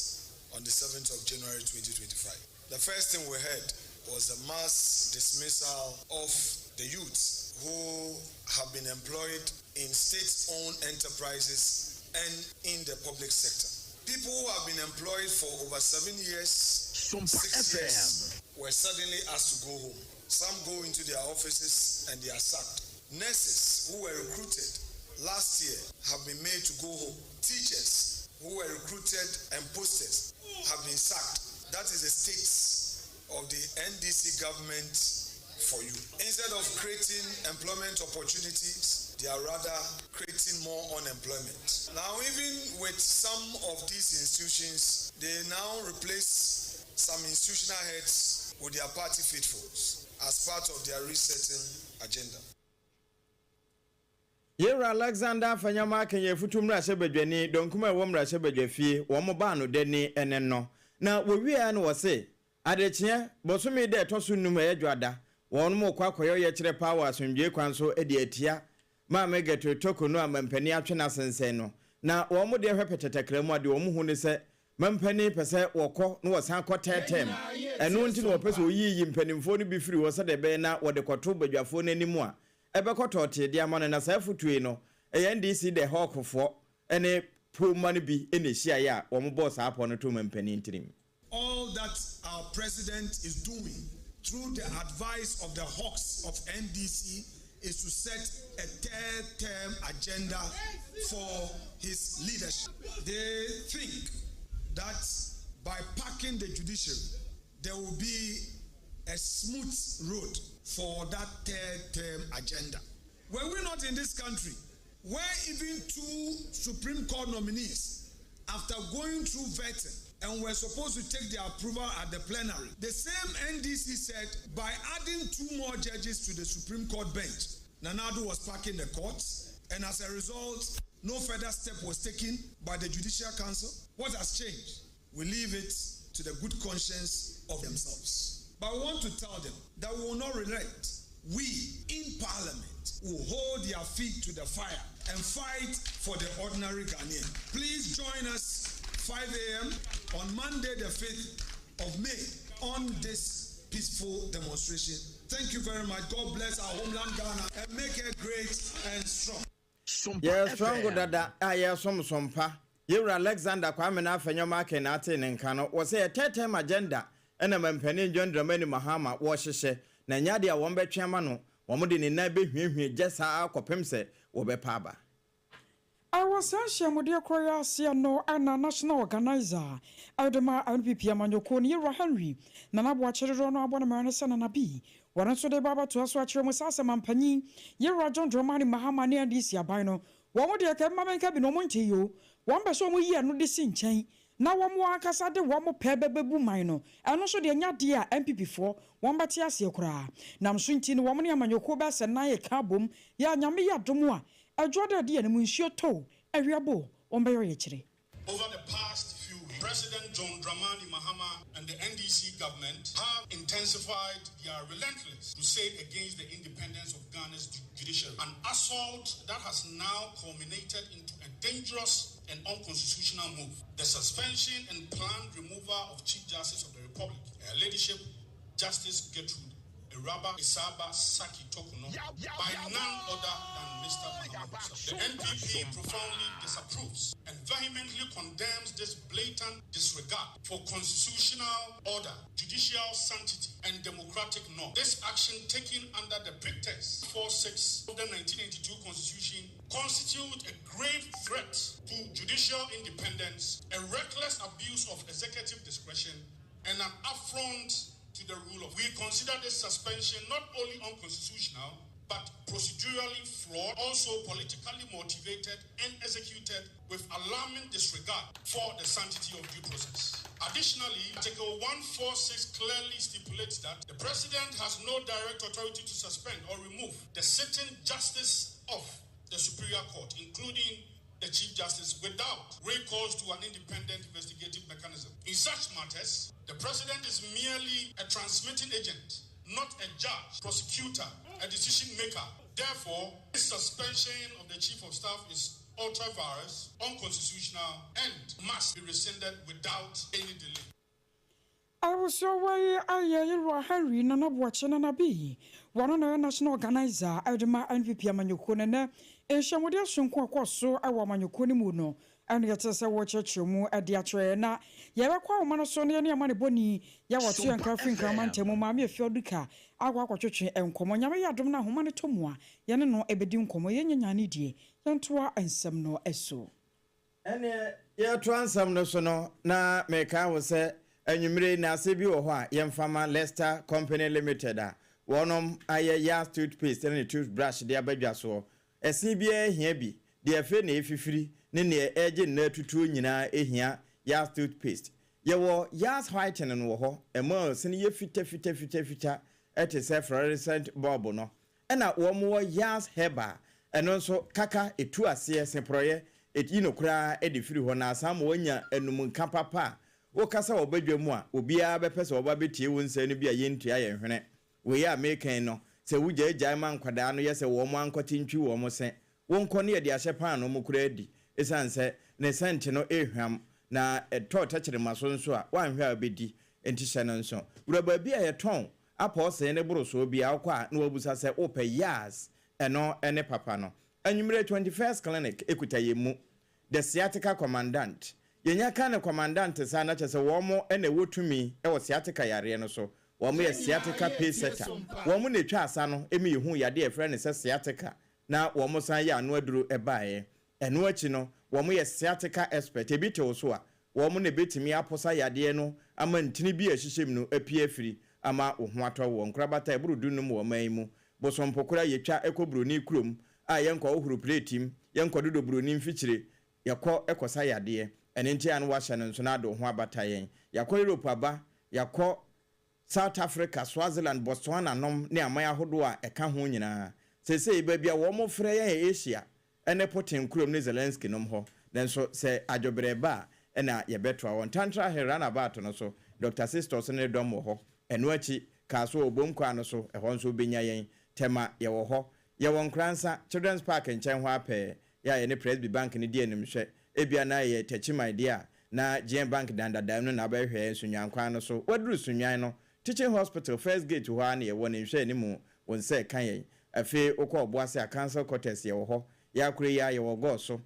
on the 7th of January 2025. The first thing we heard was the mass dismissal of the youths who have been employed in state-owned enterprises and in the public sector. People who have been employed for over seven years, 6 years, were suddenly asked to go home. Some go into their offices and they are sacked. Nurses who were recruited last year have been made to go home. Teachers who were recruited and posted have been sacked. That is the state of the NDC government for you. Instead of creating employment opportunities, they are rather creating more unemployment. Now, even with some of these institutions, they now replace some institutional heads with their party faithfuls as part of their resetting agenda. Yewura Alexander Afenyo Aken Afutu Mmarahyɛbadwani, Donkum a ɛwɔ Mmarahyɛbadwafie, wɔn baano dani ne no. Na wɔwieɛ no wɔse, Adekyeɛ, bosome da a ɛtɔ so nnum a ɛyɛ Dwoada, wɔn rekɔ akɔyɛ ɔyɛkyerɛ paa wɔ asomdwoeɛ kwan so de atia Maame Gertrude Torkornoo a mampanin atwe no asensɛn no. Na wɔn deɛ hwɛ pɛtɛtɛkra mu a, deɛ wɔn hu ne sɛ mampanin pɛ sɛ wɔkɔ na wɔsan kɔ third term. Ɛno nti na wɔpɛ sɛ wɔyiyi mpanimfoɔ no bi firi hɔ sɛdeɛ ɛbɛyɛ na wɔde kɔto badwafoɔ no anim a ɛbɛkɔ tɔɔtee de ama no. Na saa afotuo yi no, ɛyɛ NDC The Hawk foɔ ne puo mma no bi na ɛhyiaeɛ a wɔbɔɔ saa pɔ no too mampanin tirim. All that our president is doing through the advice of the hawks of NDC is to set a third term agenda for his leadership. They think that by packing the judiciary, there will be a smooth road for that third term agenda. Were we not in this country where even two Supreme Court nominees, after going through vetting and were supposed to take their approval at the plenary, the same NDC said by adding two more judges to the Supreme Court bench, Nana Addo was packing the courts, and as a result, no further step was taken by the Judicial Council. What has changed? We leave it to the good conscience of themselves. But we want to tell them that we will not relent. We in Parliament will hold their feet to the fire and fight for the ordinary Ghanaian. Please join us 5 a.m. on Monday, the 5th of May, on this peaceful demonstration. Thank you very much. God bless our homeland Ghana and make it great and strong. Yɛ strong dada a yɛresom som pa. Yɛwura Alexander Kwame N'Afenyo Markin na atee ne nka no, wɔ sɛ yɛ third term agenda na Mampanin John Dramani Mahama wɔrehyehyɛ na ɛnyɛ adeɛ a wɔn bɛtwe ama no, wɔn de ne nan bɛhwiahwia gya saa ara kɔpem sɛ wɔbɛpa aba. Ɛwɔ saa nhyiamudeɛ korɔ yi aseɛ no na National Organiser de ma NPP amanyɔkuo no, Yewura Henry Nana Boakye dodoɔ no ara bɔ no mmerɛ no sɛ Nana B. Wɔno nso de ba abɛtoa so akyerɛ mu sɛ asɛ mampanyin Yewura John Dramani Mahama ne NDC aban no wɔn deɛ kɛ mma menka bi na wɔn nte yoo, wɔn pɛ sɛ wɔn yi ɛno de si nkyɛn na wɔn ankasa de wɔn pɛ bɛbɛbu man no, ɛno nso deɛ ɛnyɛ adeɛ a NPP foɔ wɔn bɛte aseɛ koraa. Nam so nti no wɔn ne amanyɔkuo bɛyɛ sɛ nan reka abom yɛ a Nyame yɛ adom a Ɛdwoɔ dɛ deɛ no mu nsuo tɔ o, awia bɔ o, wɔn bɛyɛ ɔyɛkyerɛ. Over the past few weeks, President John Dramani Mahama and the NDC government have intensified their relentless crusade against the independence of Ghana's judiciary, an assault that has now culminated into a dangerous and unconstitutional move, the suspension and planned removal of Chief Justice of the Republic, Her Ladyship Justice Gertrude Araba Esaaba Sackey Torkornoo, by none other than Mr. Mahama himself. The NPP profoundly disapproves and vehemently condemns this blatant disregard for constitutional order, judicial sanctity, and democratic norm. This action taken under the pretext 46 of the 1982 Constitution constitutes a grave threat to judicial independence, a reckless abuse of executive discretion, and an affront to the rule of. We consider this suspension not only unconstitutional, but procedurally flawed, also politically motivated and executed with alarming disregard for the sanctity of due process. Additionally, Article 146 clearly stipulates that the President has no direct authority to suspend or remove the sitting justice of the Superior Court, including the Chief Justice, without recourse to an independent investigative mechanism. In such matters, the President is merely a transmitting agent, not a judge, prosecutor, a decision maker. Therefore, this suspension of the Chief of Staff is ultra vires, unconstitutional, and must be rescinded without any delay. Abusua yi ayɛ Yewura Henry Nana Boakye Nana Bi, wɔno na ɔyɛ National Organiser de ma NPP amanyɔkuo no. Ɛnnɛ nhyiamudeɛ sononko a ɛkɔɔ so wɔ amanyɔkuo no mu no na yɛte sɛ wɔrekyerɛkyerɛ mu de akyerɛ yɛn. Na yɛbɛkɔ ahoma no so na yɛne amanebɔni yi a wɔto yɛn nkra firi Nkrama ntamu, Maame Afia Oduka akɔ akɔtwetwe nkɔmmɔ. Nyame yɛ adom na ahoma no tɔ mu a, yɛne no bɛdi nkɔmmɔ. Yɛnyɛ nyaane die, yɛntoa nsɛm no so. Ɛnneɛ yɛretoa nsɛm no so no, na merekae wo sɛ anwummere yi nnaase bi wɔ hɔ a yɛmfa ma Lester Company Limited a wɔnom ayɛ Yas toothpaste ne ne toothbrush de aba dwa soɔ. Ɛse biara hia bi, deɛ afei na ɛrefifiri ne deɛ ɛregye nna atutuo nyinaa hia Yas toothpaste. Yɛwɔ Yas whitening wɔ hɔ, ɛma ɛse no yɛ fitafitafitafita te sɛ fluorescent bulb no. Ɛna wɔn wɔ Yas Herbal, ɛno nso kaka, ɛtu aseɛ, se porɔeɛ, ɛyi no koraa de firi hɔ na asan ma woanya anum nka papa a wokasa wɔ badwa mu a obiara bɛpɛ sɛ ɔba bɛtie wo nsɛm no bi a yɛntua yɛn hwene. Wei a mereka yi no, sɛ wogyaagyae ma nkwadaa no yɛ sɛ wɔn ankɔte ntwi wɔn se, wonkɔ ne yɛde ahyɛ paanoo mu koraa di, ɛsiane sɛ ne sɛnte no rehwam na ɛtɔ tɛkyerema so nso a, woanhwɛ a wobɛdi, enti hyɛ no nso. Wura baabi a yɛtɔn Apɔsee ne borosoɔ biaa wokɔ a na wabusa sɛ wopɛ yas ɛno ne papa no. Anwumerɛ 21st clinic kuta yɛn mu. The sciatica commandant. Yɛnya ka no commandant saa na kyerɛ sɛ wɔn na ɛwɔ tumi wɔ sciatica yareɛ no so. Wɔn yɛ sciatica pace setter. Wɔn na ɛtwa asa no ma yɛhuu yadeɛ a yɛfrɛ no sɛ sciatica na wɔn san yɛ ano aduro baeɛ. Ɛno akyi no, wɔyɛ sciatica expert. Ebi te wo so a, wɔn na ebetumi aposa yadeɛ no ama ntini bi a ɛhyehyɛ mu no apue afiri ama wo ho atɔ wo. Nkorabata a ɛboro dunnum wɔ ɔman yi mu. Bosompokora, yɛtwa kɔ buroni kurom a yɛnkɔhohoro plate mu, yɛnkɔdodɔ buroni mfikyire, yɛkɔ kɔsa yadeɛ. Ɛno nti a na wɔahyɛ no nso na ade wo ho abata yɛn. Yɛakɔ Europe aba, yɛakɔ South Africa, Swaziland, Botswana nom ne aman ahodoɔ a ɛka ho nyinaa. Seesei baabi a wɔfrɛ yɛn yɛ Asia ne Putin kurom ne Zelensky nom hɔ. Nanso sɛ adwoberɛ ba a ɛna yɛbɛtoa wɔn. Tantra Hill runabout no so, Doctor Sistos ne ne dɔm wɔ hɔ. Ɛno akyi, kaa so wɔ Obom kwan no so, ɛhɔ nso wobɛnya yɛn. Tema, yɛwɔ hɔ. Yɛwɔ Nkoransa, Children's Park nkyɛn hɔ ara pɛɛ, yɛ a yɛne Presby Bank no di animhwɛ. Ebia na ɛyɛ Techiman deɛ a, na GN Bank dan dadaam no na wobɛhwehwɛ yɛn Sunnwan kwan no so. Woaduru Sunnwan no, Teaching Hospital first gate hɔ ara na yɛwɔ, ne nhwɛanimu, wo nsa reka yɛn. Afei wokɔ Ɔboase a, Council Quarters yɛwɔ hɔ. Yɛakora yi ara yɛwɔ Gɔɔ so,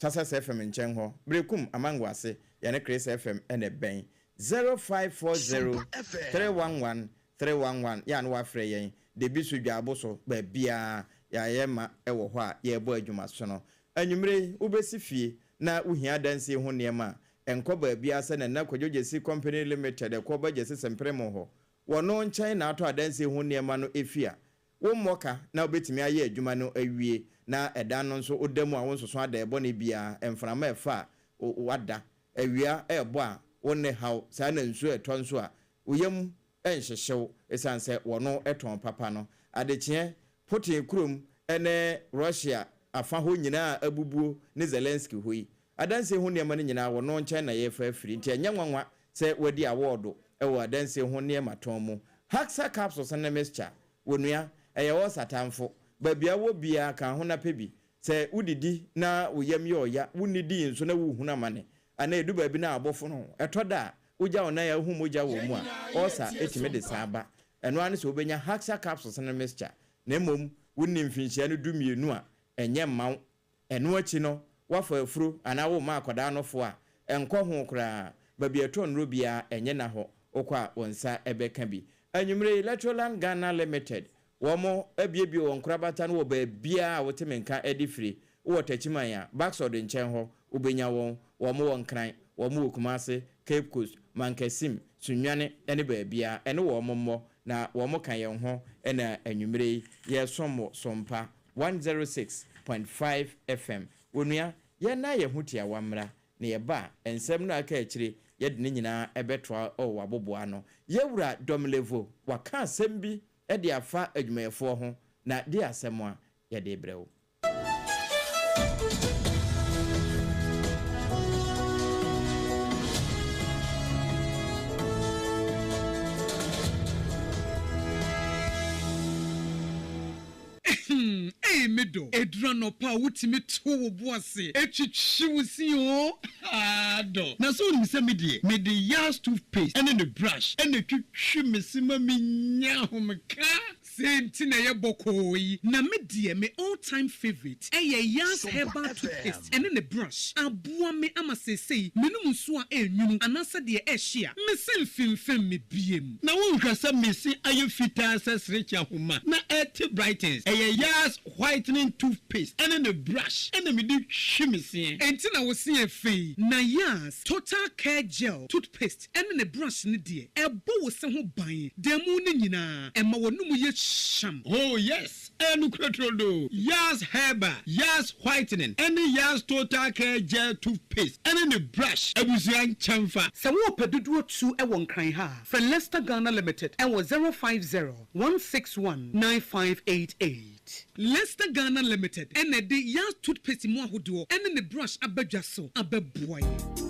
Success FM nkyɛn hɔ. Berekum, Amango ase, yɛne Chris FM na ɛbɛn. 0540 311 311 yɛ a na woafrɛ yɛn. Debi so, Dwaabo so, baabiara yɛayɛ ma wɔ hɔ a yɛrebɔ adwuma so no. Anwummere yi, wobɛsi fie na wohia adansie ho nneɛma a, nkɔ baabiara sɛ Nana Kwadwo Gyasi Company Limited ɛkɔ ba Gyasi Sempremo hɔ. Wɔno nkyɛn na atɔ adansie ho nneɛma no fi a, wommɔ ka na wobɛtumi ayɛ adwuma no awie na ɛdan no nso woda mu a wonsoso adaɛ bɔne biara, mframa ɛfa a wada, awia ɛrebɔ a wo nne haw, saa na nsuo ɛtɔ nso a wo yam nhyehye wo ɛsiane sɛ wɔno tɔn papa no. Adekyeɛ, Putin kurom ne Russia afa hɔ nyinaa a abubuo ne Zelensky hɔ yi, adansie ho nneɛma no nyinaa wɔno nkyɛn na yɛrefa afiri nti ɛnyɛ nwanwa sɛ wadi awɔɔdo wɔ adansie ho nneɛma tɔn mu. Haxa capsules ne mixture, Onua, ɛyɛ ulcer tamfo. Baabi a wowɔ biara, ka ho na pɛ bi. Sɛ wudidi na wo yam yɛ ɔya, wunnidii nso na worehunu amane, anaa edu baabi na abɔfono wo, ɛtɔ da a, wugya wo nan a wuhu mogya wɔ mu a, ulcer tumi de saa ba. Ɛno ara ne sɛ wubenya Haxa capsules ne mixture, na mmom wunni mfinhyia no dumienu a, ɛnyɛ mma wo. Ɛno akyi no, woafa afuro anaa worema akwadaa nofo a, ɛnkɔ ho koraa. Baabi a ɛtɔ nnuro biara, ɛnyɛ nna hɔ. Wokɔ a, wo nsa bɛka bi. Anwummere yi, Electroland Ghana Limited, wɔn abuebue wɔn nkorabata no wɔ baabiara a wote me nka de firi. Wowɔ Techiman a, Baxod nkyɛn hɔ, wobɛnya wɔn. Wɔn wɔ Nkran, wɔn wɔ Kumasi, Cape Coast, Mankasim, Sunyani ne baabiara. Ɛne wɔn mmɔ, na wɔn ka yɛn ho na anwummere yi, yɛresom mo som pa. 106.5 FM. Onua, yɛnna yɛn ho tiawa mmra, na yɛba a, nsɛm no a aka akyire, yɛde ne nyinaa bɛtoa wɔ w'aboboa ano. Yɛwura Domelevo, waka asɛm bi de afa adwumayɛfoɔ ho, na deɛ asɛm a yɛde rebrɛ wo. Ehem ei me dɔ, ɛduru anɔpa a wotumi to wo bo ase twitwi wo se oo haa dɔ. Na sɛ wonim sɛ me deɛ mede Yas toothpaste ne ne brush na ɛtwitwi me se ma menya ahomeka. Sei nti na ɛyɛ bɔkɔɔ yi. Na me deɛ me all time favourite ɛyɛ Yas herbal toothpaste ɛne ne brush. Aboa me ama seesei menom nsuo a ɛnwunu anaasɛ deɛ ɛhye a, me se mfimfim me biem. Na wonhwɛ sɛ me se ayɛ fitaa sɛ serekye ahoma na ɛte brightens. Ɛyɛ Yas whitening toothpaste ɛne ne brush ɛna mede twi me seɛ. Enti na wo se yɛ fɛ yi. Na Yas total care gel toothpaste ɛne ne brush no deɛ, ɛbɔ wo se ho ban da mu no nyinaa, ɛma w'anomu yɛ hyam. Oh yes, ɛyɛ nokorɛ turodoo. Yas Herbal, Yas Whitening ɛne Yas Total Care Gel Toothpaste ɛne ne brush abusua nkyɛnfa. Sɛ worepɛ dodoɔ tu wɔ Nkran ha a, frɛ Lester Ghana Limited wɔ 050 161 9588. Lester Ghana Limited na ɛde Yas Toothpaste mu ahodoɔ ne ne brush aba dwa so abɛboa yɛn.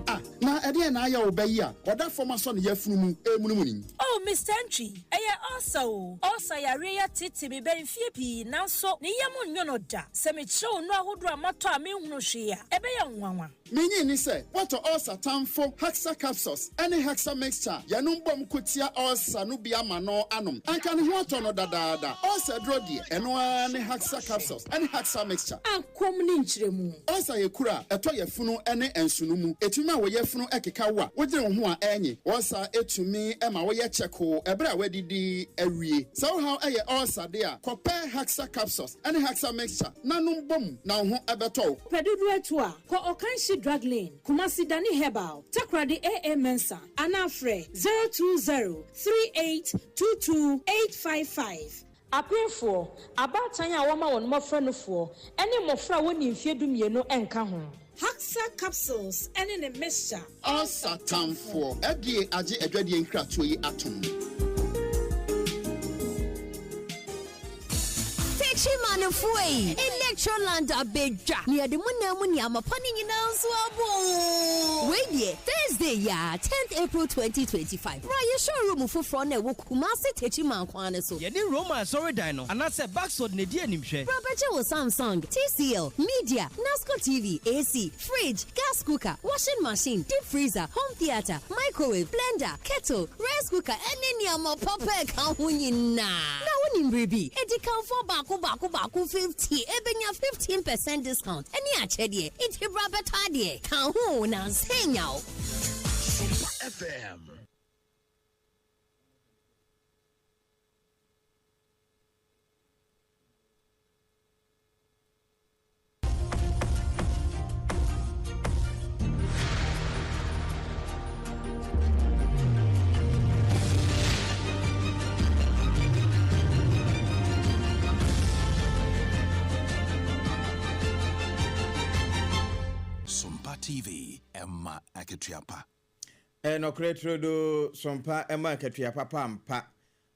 Ah, na ɛdeɛn na ayɛ wo ba yi a ɔda fam asɔ ne yafunu mu remunumunu yi? Oh, Mister Antwi, ɛyɛ ulcer o. Ulcer yareɛ yi ateetee me bɛn mfeɛ pii, nanso ne yam nnwo no da. Sɛ mekyerɛ wo nnuro ahodoɔ a matɔ a menhunu hwee a, ɛbɛyɛ wo nwanwa. Minnye nni sɛ woatɔ ulcer tamfo Hexa Capsules ne Hexa Mixture a yɛnom bom ko tia ulcer no bi ama no anom. Anka ne ho atɔ no dadaada. Ulcer aduro deɛ, ɛno ara ne Hexa Capsules ne Hexa Mixture. Akɔm ne nkyerɛmu. Ulcer yɛ kuru a ɛtɔ yafunu ne nsono mu. Ɛtumi ma wo yafunu keka wo a wodwene wo ho a ɛnye. Ulcer tumi ma woyɛ kyɛkoo ɛberɛ a woadidi awie. Sɛ wo haw yɛ ulcer de a, kɔpɛ Hexa Capsules ne Hexa Mixture na nom bom na wo ho bɛtɔ wo. Pɛ dodoɔ atu a, kɔ Ɔkanhyi Drug Lane, Kumasi Dani Herbal, Takoradi AA Mensah anaa frɛ 020 3822 855. Apemfoɔ, abaatan a wɔma wɔn mmɔfra nufoɔ, ne mmɔfra a wɔnni mfeɛ dumienu nka ho. Haxa capsules ne ne mixture. Ulcer tamfoɔ. FDA agye adwadie nkratoɔ yi atom. Techimanfoɔ ei, Electroland abɛdwa, na yɛde mo nan mu nneɛma pa no nyinaa nso abɔ oo. Wei deɛ, Thursday yi ara, tenth April 2025, bra yɛn showroom foforɔ no a ɛwɔ Kumasi Techiman kwan no so. Yɛne Roma asɔredan no anaasɛ Baxod na edi animhwɛ. Bra bɛgye wo Samsung, TCL, Media, Nasco TV, AC, Fridge, gas cooker, washing machine, deep freezer, home theatre, microwave, blender, kettle, rice cooker ɛne nneɛma papa a ɛka ho nyinaa. Na wonim biribi? Adikanfoɔ baako baako baako 50 bɛnya 15 percent discount ɛne akyɛdeɛ. Nti bra bɛtɔ adeɛ. Ka ho o, na ansa anya wo. Sompa FM. TV, ɛma akatua pa. Ɛyɛ nɔkorɛ turodoo Sompa ɛma akatua papa ampa.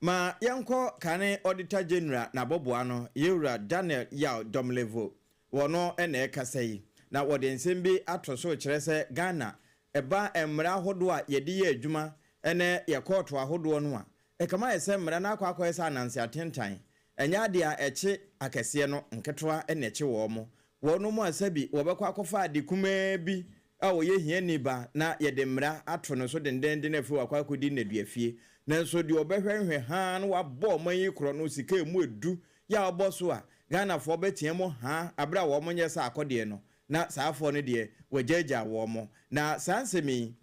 Ma yɛnkɔ kane Auditor General n'abɔboa no, Yewura Daniel Yaw Domelevo, wɔno na ɛrekasa yi, na wɔde nsɛm bi ato so rekyerɛ sɛ Ghana ɛba mmara ahodoɔ a yɛde yɛ adwuma ne yɛ kɔɔto ahodoɔ no a, ɛkame ayɛ sɛ mmara no akɔ akɔyɛ sɛ ananse atentan. Ɛnyɛ adeɛ a ɛkye akɛseɛ no, nketewa na ɛkye wɔn. Wɔnom a sɛbi wɔbɛkɔ akɔfa ade kumaa bi a ɔyɛ hiani ba na yɛde mmara ato no so dendeenden afiri hɔ akɔ akɔdi nneduafie. Nanso deɛ ɔbɛhwɛ nhwɛ haa na wabɔ ɔman yi korɔ no sika ɛmu ɛdu yɛ a ɔbɔ so a Ghanafoɔ bɛtea mu haa aberɛ a wɔn nyɛ saa akɔdeɛ no na saa afoɔ no deɛ wɔagyaagyaa wɔn. Na saa nsɛm yi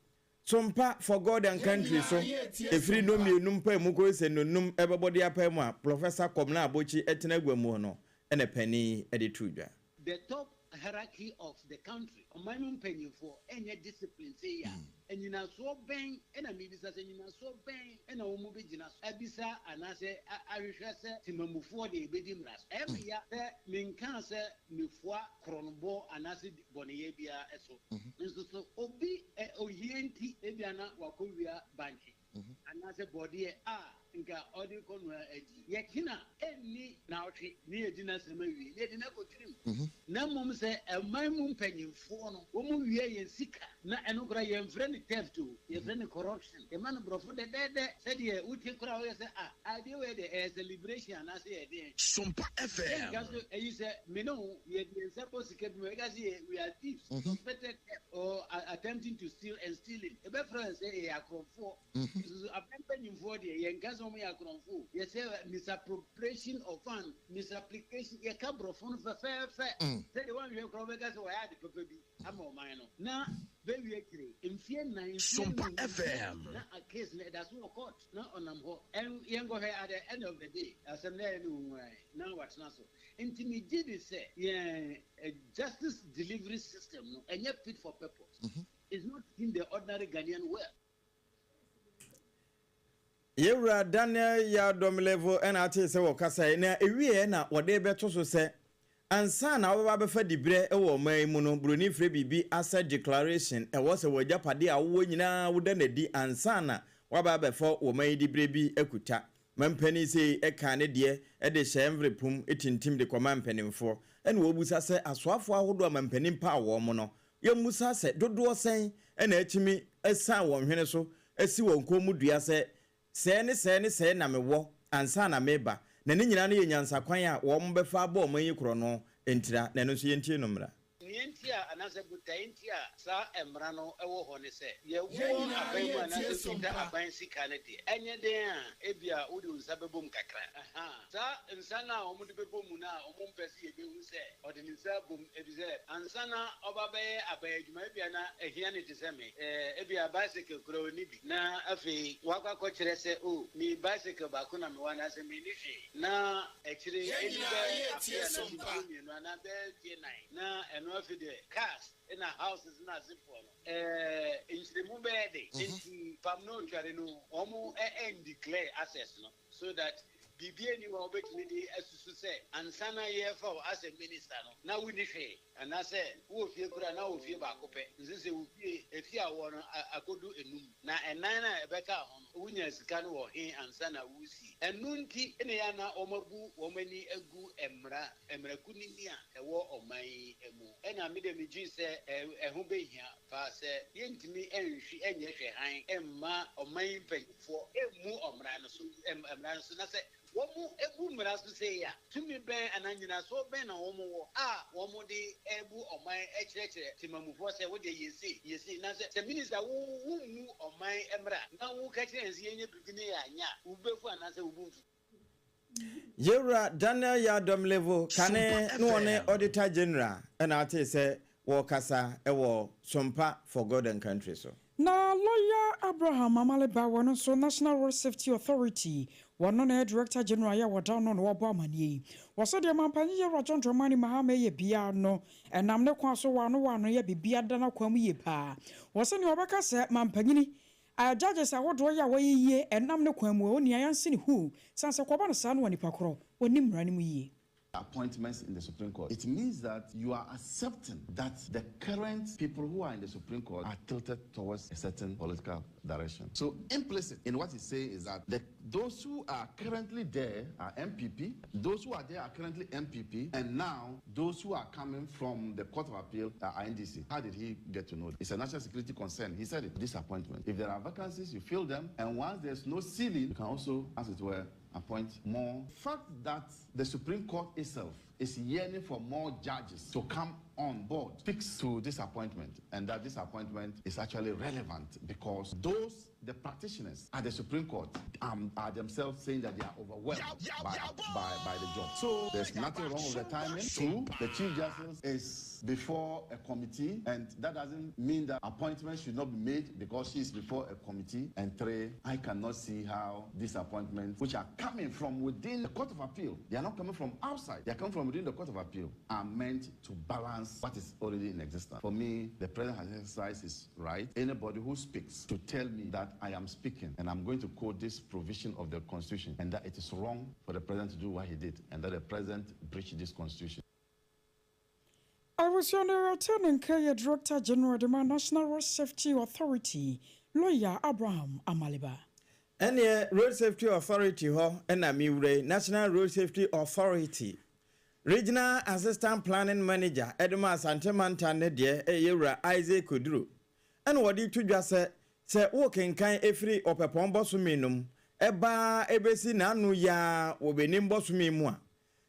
Sompa for God and Country so ɛfiri nnɔmmienu mpaemu kɔsi sɛ nnɔnnum ɛbɛbɔ de apae mu a Plɔfɛsa Kɔbena Abokyi tena agua mu hɔ no na panin yi de too dwa. The top hierarchy of the country, ɔman mu mpanyinfoɔ ɛnyɛ discipline sei a, nnyinasoɔ bɛn na mebisa sɛ nnyinasoɔ bɛn na wɔn bɛgyina so abisa anaasɛ ahwehwɛ sɛ temamufoɔ deɛ yɛbɛdi mmara so? Ɛyɛ me ya sɛ menkaa sɛ mefoa korɔnobɔ anaasɛ bɔneyɛ biara so. Nso so obi ohia nti ebia na wakɔwia bankye anaasɛ bɔɔdeɛ a nka ɔde rekɔnoa adi. Yɛkyena ɛnni naawɔtwe ne yɛadi n'asɛm awie na yɛde no akɔ tirim. Na mmom sɛ ɔman mu mpanyimfoɔ no wɔwia yɛn sika na ɛno koraa yɛmfrɛ no theft o, yɛfrɛ no corruption. Yɛma no borɔfo dɛdɛɛdɛ sɛdeɛ wote koraa woyɛ sɛ ah adeɛ wei deɛ ɛyɛ celebration anaasɛ ɛyɛ deɛn. Sompa FM. Yɛnka so ɛyi sɛ me ne wo yɛde yɛn nsa bɔ sika bi mu a yɛka sɛ yɛ we are thieves, suspected theft or attempting to steal and stealing. Yɛbɛfrɛ yɛn sɛ yɛyɛ akorɔmfoɔ. Nso so aban mpanyimfoɔ deɛ yɛnka sɛ wɔyɛ akorɔmfoɔ o. Yɛsɛ misappropriation of fund, misapplication, yɛka borɔfo no fɛfɛɛfɛ sɛdeɛ woanhwɛ koraa wobɛka sɛ wɔayɛ ade papa bi ama ɔman no. Na bɛwie akyire mfeɛ nnan, mfeɛ Sompa nnum, mfeɛ FM. du na case no ɛda so wɔ court na ɔnam hɔ. Ɛn yɛnkɔhwɛ at the end of the day asɛm no ɛyɛ ne nwuran na watena so. Nti megye di sɛ yɛn justice delivery system no ɛnyɛ fit for purpose. It's not treating the ordinary Ghanaian well. Yɛwura Daniel Yaw Domelevo na atee sɛ wɔkasae, na ɛwieɛ na wɔde rebɛto so sɛ, Ansa na wobɛba abɛfa diberɛ wɔ ɔman yi mu no, buroni frɛ biribi asset declaration, ɛwɔ sɛ w'agyapadeɛ a wowɔ nyinaa woda no adi ansa na woaba abɛfa wɔ man yi diberɛ bi akuta. Mampanin sei kaa ne deɛ de hyɛɛ mvrepum tintim de kɔmaa mpanimfoɔ. Ɛna wɔbisa sɛ asoafoɔ ahodoɔ a mampanin paw wɔn no, Yɛmmisa sɛ, dodoɔ sɛn na atumi asiane wɔn hwene so asi wɔn kɔn mu dua sɛ, sɛɛ ne sɛɛ ne sɛɛ na mewɔ ansa na mereba, na ne nyinaa no yɛ nyansakwan a wɔbɛfa abɔ ɔman yi korɔno ntira, na ɛno nso yɛntie no mmra. Nea enti a anaasɛ botae nti a saa mmara no wɔ hɔ ne sɛ, yɛwɔ Yɛn nyinaa aban mu yɛretie anaasɛ som wokita pa. aban sika no deɛ, ɛnyɛ den a ebia wode wo nsa bɛbom kakra. Ahaa. Saa nsa no a wɔde bɛbɔ mu no a wɔmpɛ sɛ yɛbɛhu sɛ ɔde ne nsa abom, efisɛ ansa na ɔba bɛyɛ aban adwuma, ebia na ahia no te sɛ me, ebia bicycle koraa onni bi, na afei wakɔ akɔkyerɛ sɛ, Oh, me bicycle baako na mewɔ anaasɛ minni hwee, na akyire yi Yɛn ɛnni nyinaa bɛyɛ yɛretie afe anaasɛ som pa. mfeɛ mmienu anaa bɛyɛ mfeɛ nnan, na ɛno afei deɛ cars na houses na asefoɔ no, nkyerɛmu bɛyɛ den. Enti fam no otware no, wɔn ɛndeclare access no. So that biribiara nni hɔ a wobɛtumi de asusu sɛ ansa na yɛrefa wo as a minister no na wonni hwee anaasɛ wowɔ fie koraa na wowɔ fie baako pɛ nso sɛ wo fie efie a wowɔ no akɔdu enum na ɛnan no a ɛbɛkaa ho no wonyaa sika no wɔ he ansa na woresi. Ɛno nti na ɛyɛ a na wɔabu wɔn ani agu mmara mmara kunini a ɛwɔ ɔman yi mu. Ɛna me deɛ megye sɛ ɛho bɛhia paa sɛ yɛntumi nhwe nyɛ hwɛ hann mma ɔman yi mpanyimfoɔ mmu ɔmmara no so mmara no so, na sɛ wɔbu mmara so sei a, tumi bɛn anaa nnyinasoɔ bɛn na wɔwɔ a wɔde rebu ɔman kyerɛkyerɛ temamufoɔ sɛ wo deɛ yɛ sei, yɛ sei, na sɛ sɛ minista wo wommu ɔman mmara na woka kyerɛ yɛn sɛ yɛnyɛ biribi na yɛanyɛ a, wo bo bɛfu anaasɛ wo bo mfu? Yewura Daniel Yaw Domelevo kane Sompa ne ɔne FM. Auditor General na atee sɛ wɔrekasa wɔ Sompa for God and Country so. Na Lɔya Abraham Amaliba wɔno nso National Road Safety Authority wɔno na ɛyɛ Director General yɛ a wɔda ano na wɔbɔ amaneɛ yi. Wɔ sɛdeɛ Mampanyin Yawura John Dramani Mahama yɛ biara no ɛnam ne kwan so wɔ ano wɔ ano yɛ biribiara da n'akwan mu yie paa. Wɔ sɛdeɛ wɔbɛka sɛ Mampanyini A Judges ahodoɔ yi a wɔyɛ yie ɛnam ne kwan mu a onua yanse ne huu sane sɛ kɔba no saa no wɔ nipa korɔ ɔnim mmara no mu yie. Appointments in the Supreme Court, it means that you are accepting that the current people who are in the Supreme Court are tilted towards a certain political direction. So implicit in what he's saying is that the, those who are currently there are NPP, those who are there are currently NPP, and now those who are coming from the Court of Appeal are NDC. How did he get to know? It's a national security concern. He said it. Disappointment. If there are vacancies, you fill them, and once there's no ceiling, you can also, as it were, appoint more. Fact that the Supreme Court itself is yearning for more judges to come on board speaks to this appointment, and that this appointment is actually relevant because those, the practitioners at the Supreme Court, are themselves saying that they are overwhelmed by, by, by the job. So there's nothing wrong with the timing. Two, the Chief Justice is before a committee, and that doesn't mean that appointments should not be made because she is before a committee. And three, I cannot see how these appointments, which are coming from within the Court of Appeal, they are not coming from outside, they are coming from within the Court of Appeal, are meant to balance what is already in existence. For me, the president has exercised his right. Anybody who speaks to tell me that I am speaking and I'm going to quote this provision of the Constitution and that it is wrong for the president to do what he did and that the president breached this Constitution. Abusua no ɛte ne nka yɛ Director General de ma National Road Safety Authority, Lawyer Abraham Amaliba. Ɛneɛ Road Safety Authority hɔ na me wura yi, National Road Safety Authority Regional Assistant Planning Manager de ma Asante Mantam no deɛ ɛyɛ Yɛwura Isaac Oduro ɛna wɔde reto dwa sɛ, sɛ worekenkan ɛfiri Ɔpɛpɔn bɔsome no mu ɛba ara ɛbɛsi n'ano yi ara wɔ Benin bɔsome mu a,